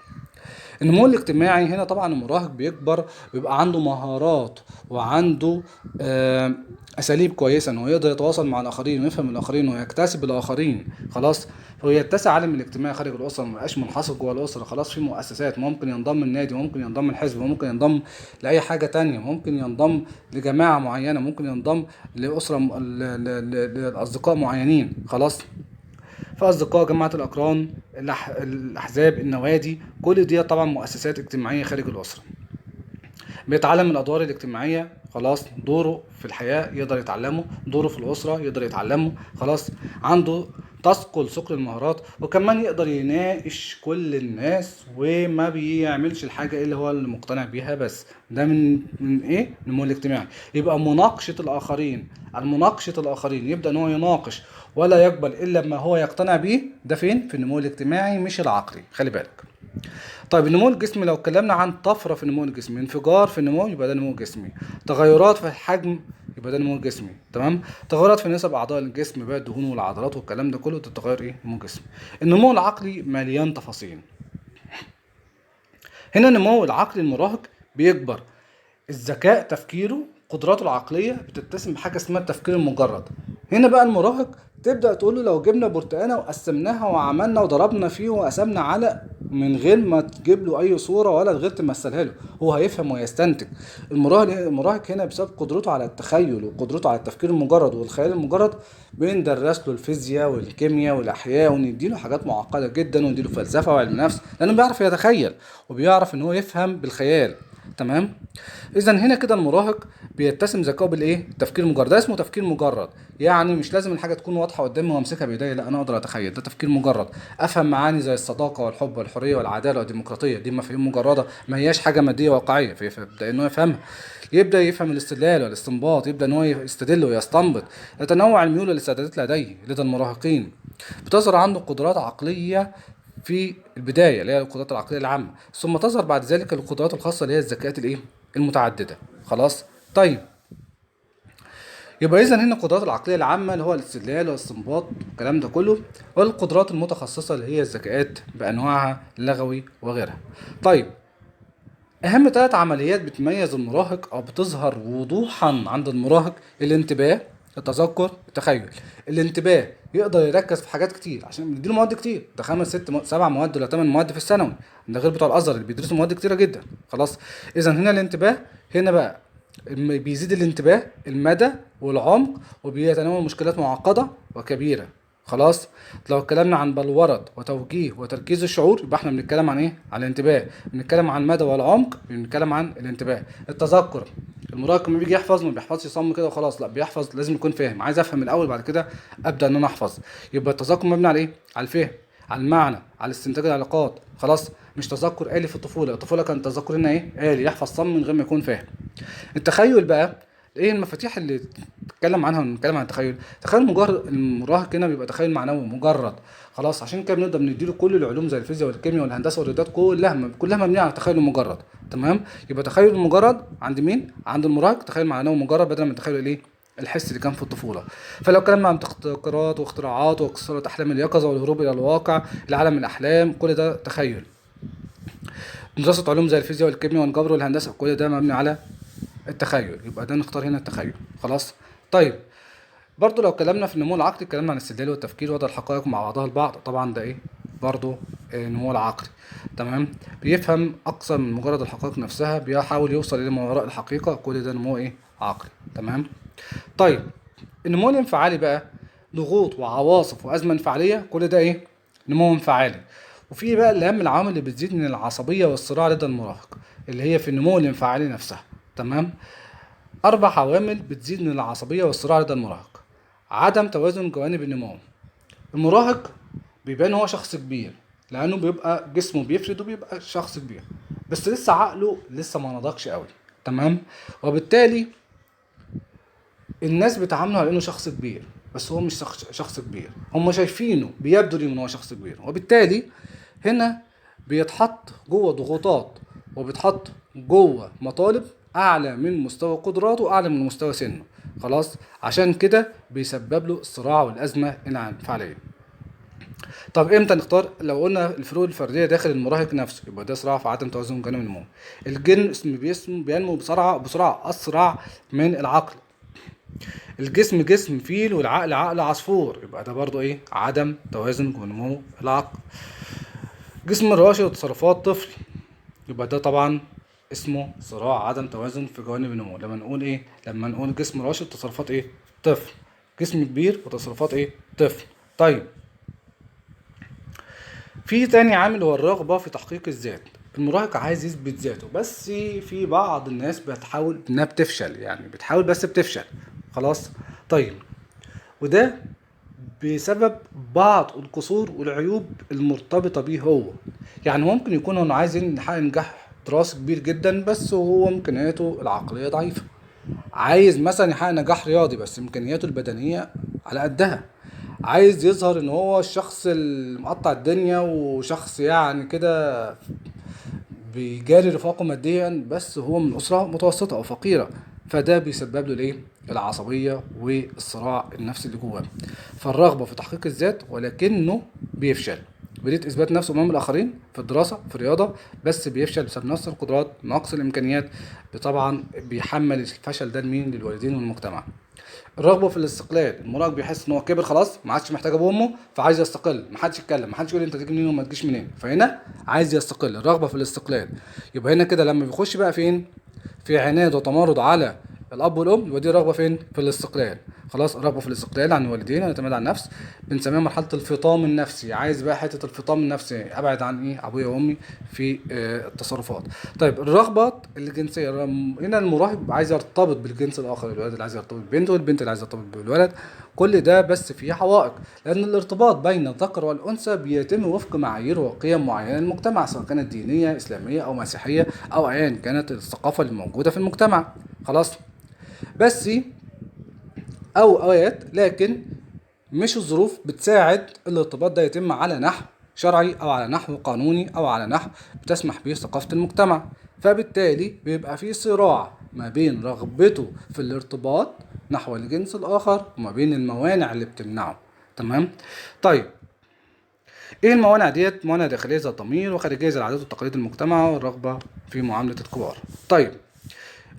النمو الاجتماعي هنا طبعا المراهق بيكبر، بيبقى عنده مهارات وعنده اساليب كويسة ان هو يقدر يتواصل مع الاخرين ويفهم الاخرين ويكتسب الاخرين. خلاص، هو يتسع عالم الاجتماع خارج الاسرة، ما بقاش منحصر جوه الاسرة. خلاص، في مؤسسات، ممكن ينضم النادي، ممكن ينضم الحزب، ممكن ينضم لاي حاجة تانية، ممكن ينضم لجماعة معينة، ممكن ينضم لاسرة لاصدقاء معينين. خلاص. فاصدقاء، جماعة الاقران، الاحزاب، النوادي، كل دي طبعا مؤسسات اجتماعية خارج الاسرة. بيتعلم الادوار الاجتماعية، خلاص دوره في الحياة يقدر يتعلمه، دوره في الاسرة يقدر يتعلمه، خلاص عنده تثقل ثقل المهارات، وكمان يقدر يناقش كل الناس وما بيعملش الحاجة اللي هو اللي مقتنع بيها بس. ده من ايه؟ النمو الاجتماعي. يبقى مناقشة الاخرين، المناقشة الاخرين، يبدا ان هو يناقش ولا يقبل الا ما هو يقتنع بيه. ده فين؟ في النمو الاجتماعي مش العقلي، خلي بالك. طيب النمو الجسمي، لو اتكلمنا عن طفرة في النمو الجسمي، انفجار في النمو، يبقى ده نمو جسمي. تغيرات في الحجم، يبقى ده نمو جسمي، تمام. تغيرات في نسب اعضاء الجسم بقى، الدهون والعضلات والكلام ده كله، ده تغير ايه؟ نمو جسمي. النمو العقلي مليان تفاصيل. هنا النمو العقلي المراهق بيكبر الذكاء، تفكيره، قدراته العقلية بتتسم بحاجة اسمها التفكير المجرد. هنا بقى المراهق تبدأ تقول له لو جبنا برتقانة وقسمناها وعملنا وضربنا فيه وقسمنا على، من غير ما تجيب له أي صورة ولا غير تمثلها له، هو هيفهم ويستنتج. المراهق هنا بسبب قدرته على التخيل وقدرته على التفكير المجرد والخيال المجرد، بندرس له الفيزياء والكيمياء والأحياء، ونديله حاجات معقدة جدا، ونديله فلسفة وعلم نفس، لأنه بيعرف يتخيل وبيعرف إن هو يفهم بالخيال، تمام. اذا هنا كده المراهق بيتسم ذكائه بالايه؟ التفكير المجرد. ده اسمه تفكير مجرد، يعني مش لازم الحاجة تكون واضحة قدامي وامسكها بايديا، لا انا اقدر اتخيل. ده تفكير مجرد. افهم معاني زي الصداقة والحب والحرية والعدالة والديمقراطية، دي مفاهيم مجرده، ما هياش حاجة مادية واقعية، فيبدا ان هو يفهمها. يبدا يفهم الاستدلال والاستنباط، يبدا ان هو يستدل ويستنبط. يتنوع الميول والاستعدادات لديه، لدى المراهقين بتظهر عنده قدرات عقلية في البداية اللي هي القدرات العقلية العامة، ثم تظهر بعد ذلك القدرات الخاصة اللي هي الذكاءات الايه؟ المتعددة. خلاص؟ طيب يبقى اذا هنا القدرات العقلية العامة اللي هو الاستدلال والاستنباط والكلام ده كله، والقدرات المتخصصة اللي هي الذكاءات بانواعها اللغوي وغيرها. طيب اهم 3 عمليات بتميز المراهق او بتظهر وضوحا عند المراهق: الانتباه، التذكر، التخيل. الانتباه يقدر يركز في حاجات كتير عشان بنديله مواد كتير، ده 5 6 7 مواد ولا 8 مواد في الثانوي، ده غير بتوع الازهر اللي بيدرسوا مواد كتيرة جدا. خلاص، اذا هنا الانتباه، هنا بقى بيزيد الانتباه، المدى والعمق، وبيتناول مشكلات معقدة وكبيره. خلاص، لو اتكلمنا عن بلورة وتوجيه وتركيز الشعور يبقى احنا بنتكلم عن ايه؟ عن الانتباه. بنتكلم عن المدى والعمق، بنتكلم عن الانتباه. التذكر، المراهق لما بيجي يحفظ ما بيحفظش صم كده وخلاص، لا بيحفظ لازم يكون فاهم، عايز افهم الاول بعد كده ابدا ان انا احفظ. يبقى التذكر مبني على ايه؟ على الفهم، على المعنى، على استنتاج العلاقات. خلاص، مش تذكر آلي في الطفولة، الطفولة كان تذكر هنا ايه؟ آلي، يحفظ صم من غير ما يكون فاهم. التخيل بقى ايه المفاتيح اللي نتكلم عنها ونتكلم عن التخيل؟ تخيل مجرد المراهق هنا بيبقى تخيل معنوي مجرد. خلاص، عشان كده بنقدر نديله كل العلوم زي الفيزياء والكيمياء والهندسة والرياضيات، كلها مبنية على التخيل المجرد. تمام، يبقى تخيل المجرد عند مين؟ عند المراهق، تخيل معنوي مجرد بدل من تخيل الايه؟ الحس اللي كان في الطفولة. فلو اتكلمنا عن تقديرات واختراعات وقصة احلام اليقظة والهروب الى الواقع، العالم الاحلام، كل ده تخيل. دراسة علوم زي الفيزياء والكيمياء والجبر والهندسة، كل ده مبني على التخيل، يبقى ده نختار هنا التخيل. خلاص، طيب برضو لو اتكلمنا في النمو العقلي اتكلمنا عن الاستدلال والتفكير وضع الحقائق مع بعضها البعض، طبعا ده ايه؟ برضو النمو العقلي. تمام، بيفهم اكثر من مجرد الحقائق نفسها، بيحاول يوصل الى ما وراء الحقيقة، كل ده نمو ايه؟ عقلي. تمام، طيب النمو الانفعالي بقى ضغوط وعواصف وازمة انفعاليه، كل ده ايه؟ نمو انفعالي. وفي بقى اللي اهم العوامل اللي بتزيد من العصبية والصراع لدى المراهق اللي هي في النمو الانفعالي نفسها. تمام، 4 عوامل بتزيد من العصبية والصراع لدى المراهق. عدم توازن جوانب النمو. المراهق بيبان هو شخص كبير لانه بيبقى جسمه بيفرد وبيبقى شخص كبير، بس لسه عقله لسه ما نضجش قوي. تمام، وبالتالي الناس بتعامله على انه شخص كبير، بس هو مش شخص كبير، هم شايفينه بيبدو ليه ان هو شخص كبير، وبالتالي هنا بيتحط جوه ضغوطات وبيتحط جوه مطالب اعلى من مستوى قدراته واعلى من مستوى سنة. خلاص، عشان كده بيسبب له الصراع والازمة الانفعاليه. طب امتى نختار؟ لو قلنا الفروق الفردية داخل المراهق نفسه يبقى ده صراع في عدم توازن جانب النمو. الجسم بينمو بسرعة اسرع من العقل. الجسم جسم فيل والعقل عقل عصفور، يبقى ده برضو ايه؟ عدم توازن نمو العقل. جسم الراشد وتصرفات طفل، يبقى ده طبعا اسمه صراع عدم توازن في جوانب النمو. لما نقول ايه؟ لما نقول جسم راشد تصرفات ايه؟ طفل. جسم كبير وتصرفات ايه؟ طفل. طيب في تاني عامل هو الرغبة في تحقيق الذات. المراهق عايز يثبت ذاته، بس في بعض الناس بتحاول انها بتفشل، يعني بتحاول بس بتفشل. خلاص. طيب وده بسبب بعض القصور والعيوب المرتبطة بيه هو. يعني ممكن يكون هو عايز يحقق نجاح دراسي كبير جدا، بس هو امكانياته العقلية ضعيفة. عايز مثلا يحقق نجاح رياضي، بس امكانياته البدنية على قدها. عايز يظهر ان هو الشخص اللي مقطع الدنيا وشخص يعني كده بيجاري رفاقه ماديا، بس هو من اسرة متوسطة او فقيرة، فده بيسبب له الايه؟ العصبية والصراع النفسي اللي جواه. فالرغبة في تحقيق الذات ولكنه بيفشل، بيريد اثبات نفسه امام الاخرين في الدراسة في الرياضة، بس بيفشل بسبب نقص القدرات، نقص الامكانيات. طبعا بيحمل الفشل ده لمين؟ للوالدين والمجتمع. الرغبة في الاستقلال، المراهق بيحس ان هو كبر خلاص، ما عادش محتاج ابوه وامه، فعايز يستقل، ما حدش يتكلم، ما حدش يقول انت تيجي منين وما تجيش منين، فهنا عايز يستقل، الرغبة في الاستقلال. يبقى هنا كده لما بيخش بقى فين؟ في عناد وتمرد على الاب والام، يبقى دي رغبة فين؟ في الاستقلال. خلاص، الرغبة في الاستقلال عن الوالدين والاعتماد على النفس، بنسميها مرحلة الفطام النفسي. عايز بقى حتة الفطام النفسي، ابعد عن ايه؟ ابويا وامي في التصرفات. طيب الرغبة الجنسية، هنا المراهق عايز يرتبط بالجنس الاخر، الولد اللي عايز يرتبط ببنت والبنت اللي عايزه ترتبط بالولد، كل ده بس فيه عوائق، لان الارتباط بين الذكر والانثى بيتم وفق معايير وقيم معينة للمجتمع، سواء كانت دينية اسلامية او مسيحية او ايا كانت الثقافة اللي موجودة في المجتمع. خلاص، بس او اوقات لكن مش الظروف بتساعد الارتباط ده يتم على نحو شرعي او على نحو قانوني او على نحو بتسمح به ثقافة المجتمع، فبالتالي بيبقى في صراع ما بين رغبته في الارتباط نحو الجنس الاخر وما بين الموانع اللي بتمنعه. تمام. طيب ايه الموانع ديت؟ موانع داخلية زي الضمير، وخارجية زي العادات والتقاليد المجتمع والرغبة في معاملة الكبار. طيب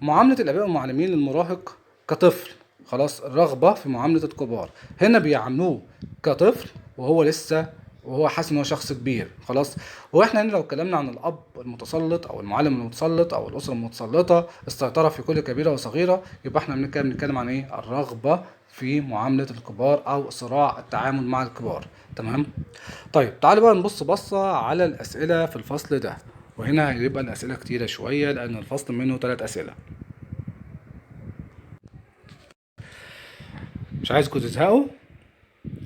معاملة الآباء والمعلمين للمراهق كطفل. خلاص، الرغبة في معاملة الكبار، هنا بيعاملوه كطفل وهو لسه وهو حاسس ان هو شخص كبير. خلاص، واحنا هنا لو اتكلمنا عن الاب المتسلط او المعلم المتسلط او الاسرة المتسلطه، السيطرة في كل كبيرة وصغيره، يبقى احنا بنتكلم عن ايه؟ الرغبة في معاملة الكبار او صراع التعامل مع الكبار. تمام. طيب تعالوا بقى نبص بصة على الاسئلة في الفصل ده، وهنا هيبقى الاسئلة كتيرة شوية لان الفصل منه 3 اسئلة. مش عايزكم تزهقوا،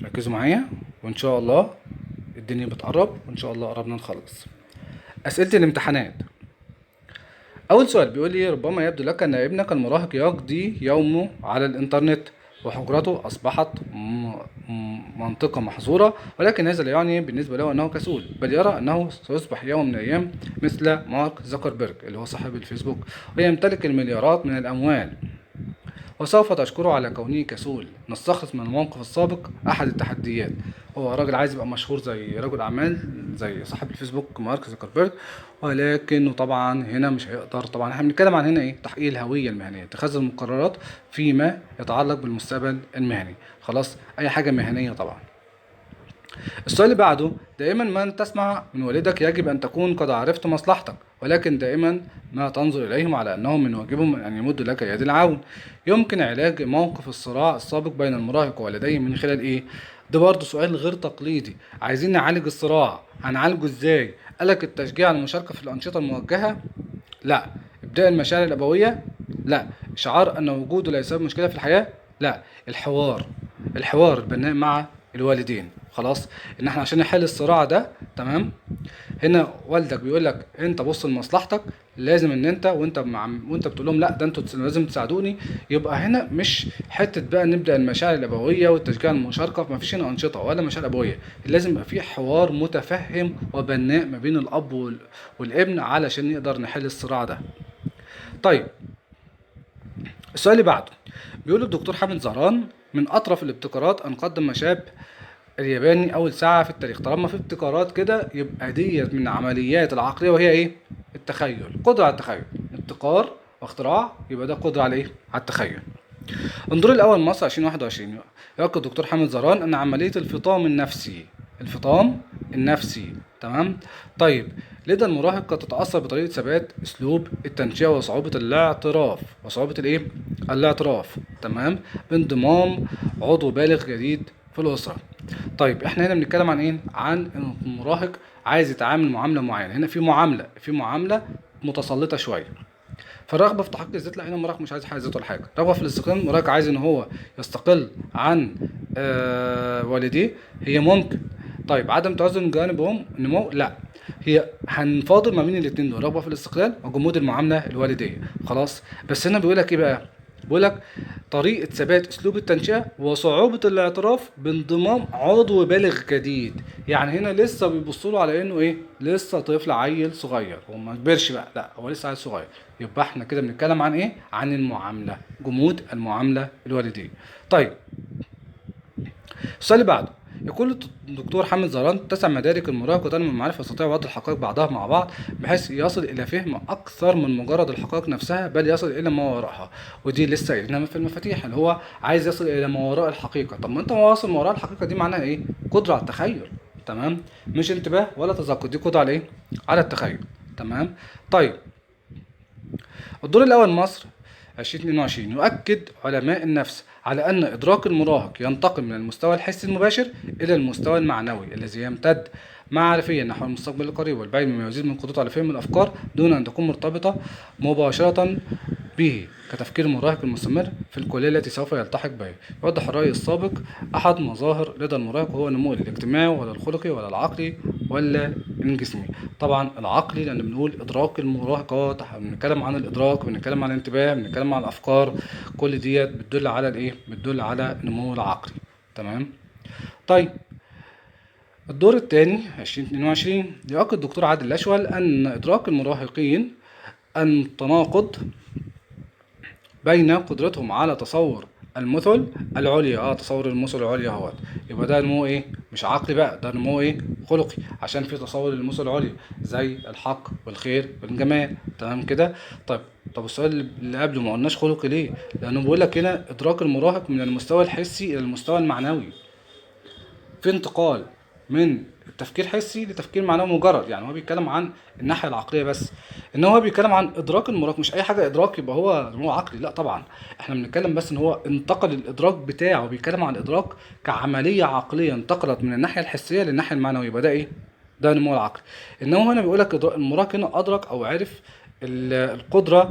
ركزوا معايا وان شاء الله الدنيا بتقرب، وان شاء الله قربنا نخلص. اسئلة الامتحانات. اول سؤال بيقول لي ربما يبدو لك ان ابنك المراهق يقضي يومه على الانترنت وحجرته اصبحت منطقة محظورة، ولكن هذا لا يعني بالنسبة له انه كسول، بل يرى انه سيصبح يوم من الايام مثل مارك زوكربيرج اللي هو صاحب الفيسبوك ويمتلك المليارات من الاموال، وسوف تشكره على كونه كسول. نستخلص من الموقف السابق احد التحديات. هو راجل عايز يبقى مشهور زي رجل اعمال زي صاحب الفيسبوك مارك زوكربيرج، ولكنه طبعا هنا مش هيقدر. طبعا احنا بنتكلم عن هنا ايه؟ تحقيق الهوية المهنية، اتخاذ المقررات فيما يتعلق بالمستقبل المهني. خلاص، اي حاجة مهنية طبعا. السؤال اللي بعده، دائما ما تسمع من والدك يجب ان تكون قد عرفت مصلحتك، ولكن دائما ما تنظر اليهم على انهم من واجبهم ان يمدوا لك يد العون. يمكن علاج موقف الصراع السابق بين المراهق ووالديه من خلال ايه؟ ده برضه سؤال غير تقليدي، عايزين نعالج الصراع، هنعالجه ازاي؟ قالك التشجيع على المشاركة في الأنشطة الموجهة؟ لا. إبداء المشاعر الأبوية؟ لا. إشعار أن وجوده لا يسبب مشكلة في الحياة؟ لا. الحوار، الحوار البناء مع الوالدين. خلاص، ان احنا عشان نحل الصراع ده. تمام. هنا والدك بيقول لك انت بص لمصلحتك، لازم ان انت وانت بتقول لهم لا ده انتوا لازم تساعدوني، يبقى هنا مش حتة بقى نبدا المشاعر الابوية والتشجيع المشاركة، ما فيش هنا انشطة ولا مشاعر ابويه، لازم يبقى في حوار متفهم وبناء ما بين الاب والابن علشان نقدر نحل الصراع ده. طيب السؤال اللي بعده بيقول الدكتور حامد زهران من اطرف الابتكارات ان قدم شاب الياباني اول ساعة في التاريخ. طالما في ابتكارات كده يبقى ديت من عمليات العقلية، وهي ايه؟ التخيل، قدره على التخيل، ابتكار واختراع، يبقى ده قدره على ايه؟ على التخيل. انظر الاول مصر 2021، يؤكد الدكتور حامد زهران ان عملية الفطام النفسي، الفطام النفسي، تمام. طيب لدى المراهق قد تتاثر بطريقة ثبات اسلوب التنشئه وصعوبة الاعتراف، وصعوبة الايه؟ الاعتراف، تمام، بانضمام عضو بالغ جديد في الاسرة. طيب احنا هنا بنتكلم عن ايه؟ عن ان المراهق عايز يتعامل معاملة معينة، هنا في معاملة متسلطه شوية. فالرغبه في تحقيق الذات، لا هنا المراهق مش عايز حاجة ذات ولا حاجة. رغبة في الاستقلال، المراهق عايز ان هو يستقل عن والديه، هي ممكن. طيب عدم توازن جوانب النمو، لا هي هنفاضل ما بين الاثنين دول، رغبة في الاستقلال وجمود المعاملة الوالدية. خلاص، بس هنا بيقول لك ايه بقى؟ بيقول لك طريقه ثبات اسلوب التنشئه وصعوبة الاعتراف بانضمام عضو بالغ جديد. يعني هنا لسه بيبصوا له على انه ايه؟ لسه طفل عيل صغير، هو ما كبرش بقى، لا هو لسه عيل صغير. يبقى احنا كده بنتكلم عن ايه؟ عن المعاملة، جمود المعاملة الوالدية. طيب السؤال اللي بعده، يقول الدكتور حامد زهران تسع مدارك المراهق وتنمو المعرفة يستطيع وضع الحقائق بعضها مع بعض بحيث يصل إلى فهم أكثر من مجرد الحقائق نفسها، بل يصل إلى ما وراءها. ودي لسه قايلينها في المفاتيح، اللي هو عايز يصل إلى ما وراء الحقيقة. طب ما أنت واصل ما وراء الحقيقة دي معناها إيه؟ قدرة على التخيل، تمام؟ مش انتباه ولا تذكر، دي قدرة على إيه؟ على التخيل، تمام؟ طيب الدور الأول مصر 2022، يؤكد علماء النفس على أن إدراك المراهق ينتقل من المستوى الحسي المباشر إلى المستوى المعنوي الذي يمتد معرفيا نحو المستقبل القريب والبعيد، مما يزيد من قدرته على فهم الأفكار دون أن تكون مرتبطة مباشرة به كتفكير المراهق المستمر في الكلية التي سوف يلتحق بها. يوضح الرأي السابق أحد مظاهر رضا المراهق وهو النمو الاجتماعي ولا الخلقي ولا العقلي ولا الجسمي. طبعا العقلي، لأن بنقول إدراك المراهق، بنتكلم عن الإدراك، بنتكلم عن الانتباه، بنتكلم عن الأفكار، كل ديت بتدل على الإيه؟ بتدل على النمو العقلي، تمام؟ طيب الدور الثاني 2022، يؤكد الدكتور عادل الأشول أن إدراك المراهقين التناقض بين قدرتهم على تصور المثل العليا، تصور المثل العليا اهوت، يبقى ده نمو ايه؟ مش عقلي بقى، ده نمو ايه؟ خلقي، عشان في تصور المثل العليا زي الحق والخير والجمال، تمام كده؟ طيب السؤال اللي قبله ما قلناش خلقي ليه؟ لانه بيقول لك هنا ادراك المراهق من المستوى الحسي الى المستوى المعنوي، في انتقال من التفكير حسي لتفكير معنوي مجرد، يعني هو بيتكلم عن الناحية العقلية بس، ان هو بيتكلم عن ادراك المراهق، مش اي حاجة ادراك يبقى هو عقلي، لا طبعا احنا بنتكلم بس ان هو انتقل الادراك بتاعه، بيتكلم عن الادراك كعمليه عقلية انتقلت من الناحية الحسية للناحيه المعنوية، يبقى ده ايه؟ ده نمو العقل. انما هنا بيقول لك المراهق هنا ادرك او عرف القدرة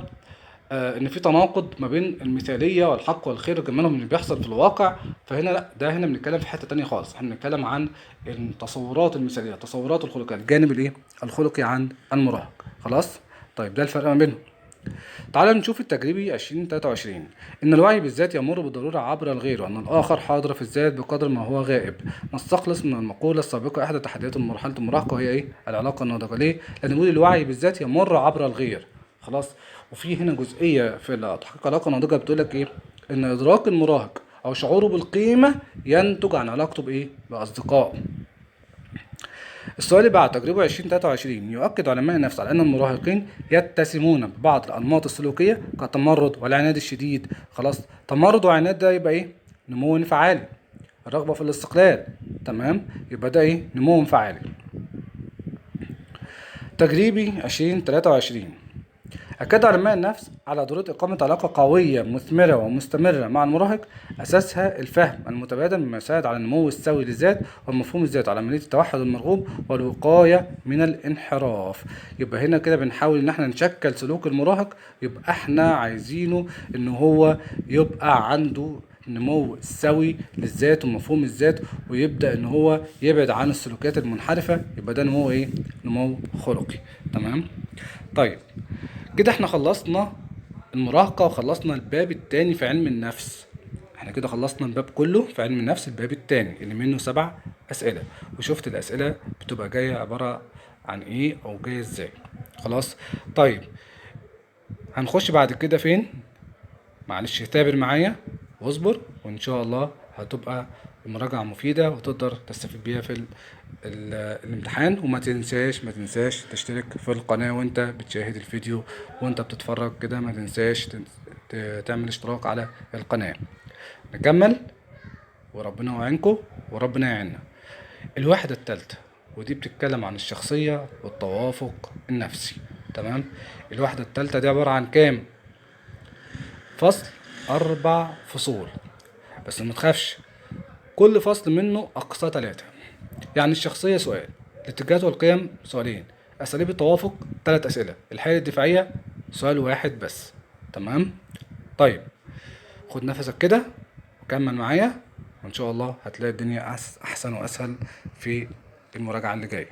ان في تناقض ما بين المثالية والحق والخير والجمال اللي بيحصل في الواقع، فهنا لا، ده هنا بنتكلم في حتة تانية خالص، احنا بنتكلم عن التصورات المثالية، التصورات الخلقية، الجانب الايه؟ الخلقي عن المراهق. خلاص؟ طيب ده الفرق ما بينهم. تعال نشوف التجريبي 2023، ان الوعي بالذات يمر بالضرورة عبر الغير، وان الاخر حاضر في الذات بقدر ما هو غائب. نستخلص من المقولة السابقة احدى تحديات مرحلة المراهقة، وهي ايه؟ العلاقة الناضجة. ليه؟ لان بنقول الوعي بالذات يمر عبر الغير. خلاص؟ وفي هنا جزئية في تحقيق علاقة ناضجة بتقول لك ايه؟ ان ادراك المراهق او شعوره بالقيمة ينتج عن علاقته بايه؟ باصدقائه. السؤال اللي بعد تجربة 2023، يؤكد علماء النفس على أن المراهقين يتسمون ببعض الأنماط السلوكية كالتمرد والعناد الشديد. خلاص، تمرد وعناد ده يبقى إيه؟ نمو انفعالي. الرغبة في الاستقلال، تمام، يبقى ده إيه؟ نمو انفعالي. تجريبي 2023، أكد علماء النفس على ضرورة إقامة علاقة قوية مثمرة ومستمرة مع المراهق أساسها الفهم المتبادل، مما يساعد على النمو السوي للذات والمفهوم الذاتي، على عملية التوحد المرغوب والوقاية من الانحراف. يبقى هنا كده بنحاول إن احنا نشكل سلوك المراهق، يبقى احنا عايزينه إن هو يبقى عنده نمو سوي للذات ومفهوم الذات، ويبدأ إن هو يبعد عن السلوكيات المنحرفة، يبقى ده نمو إيه؟ نمو خلقي. تمام؟ طيب كده احنا خلصنا المراهقة وخلصنا الباب التاني في علم النفس. احنا كده خلصنا الباب كله في علم النفس، الباب التاني اللي منه 7 أسئلة، وشفت الأسئلة بتبقى جاية عبارة عن ايه او جاية ازاي. خلاص؟ طيب هنخش بعد كده فين؟ معلش تابر معايا واصبر، وان شاء الله هتبقى المراجعة مفيدة وتقدر تستفيد بيها في الامتحان. وما تنساش ما تنساش تشترك في القناة وانت بتشاهد الفيديو وانت بتتفرج كده، ما تنساش تعمل اشتراك على القناة. نكمل وربنا يعينكم وربنا يعيننا. الوحدة الثالثة، ودي بتتكلم عن الشخصية والتوافق النفسي. تمام؟ الوحدة الثالثة دي عبارة عن كام فصل؟ 4 فصول. بس ما تخافش، كل فصل منه اقصى 3. يعني الشخصية سؤال، الاتجاهات والقيم سؤالين، اساليب التوافق 3 اسئلة، الحيل الدفاعية سؤال واحد بس. تمام؟ طيب خد نفسك كده وكمل معايا، وان شاء الله هتلاقي الدنيا احسن واسهل في المراجعة اللي جاية.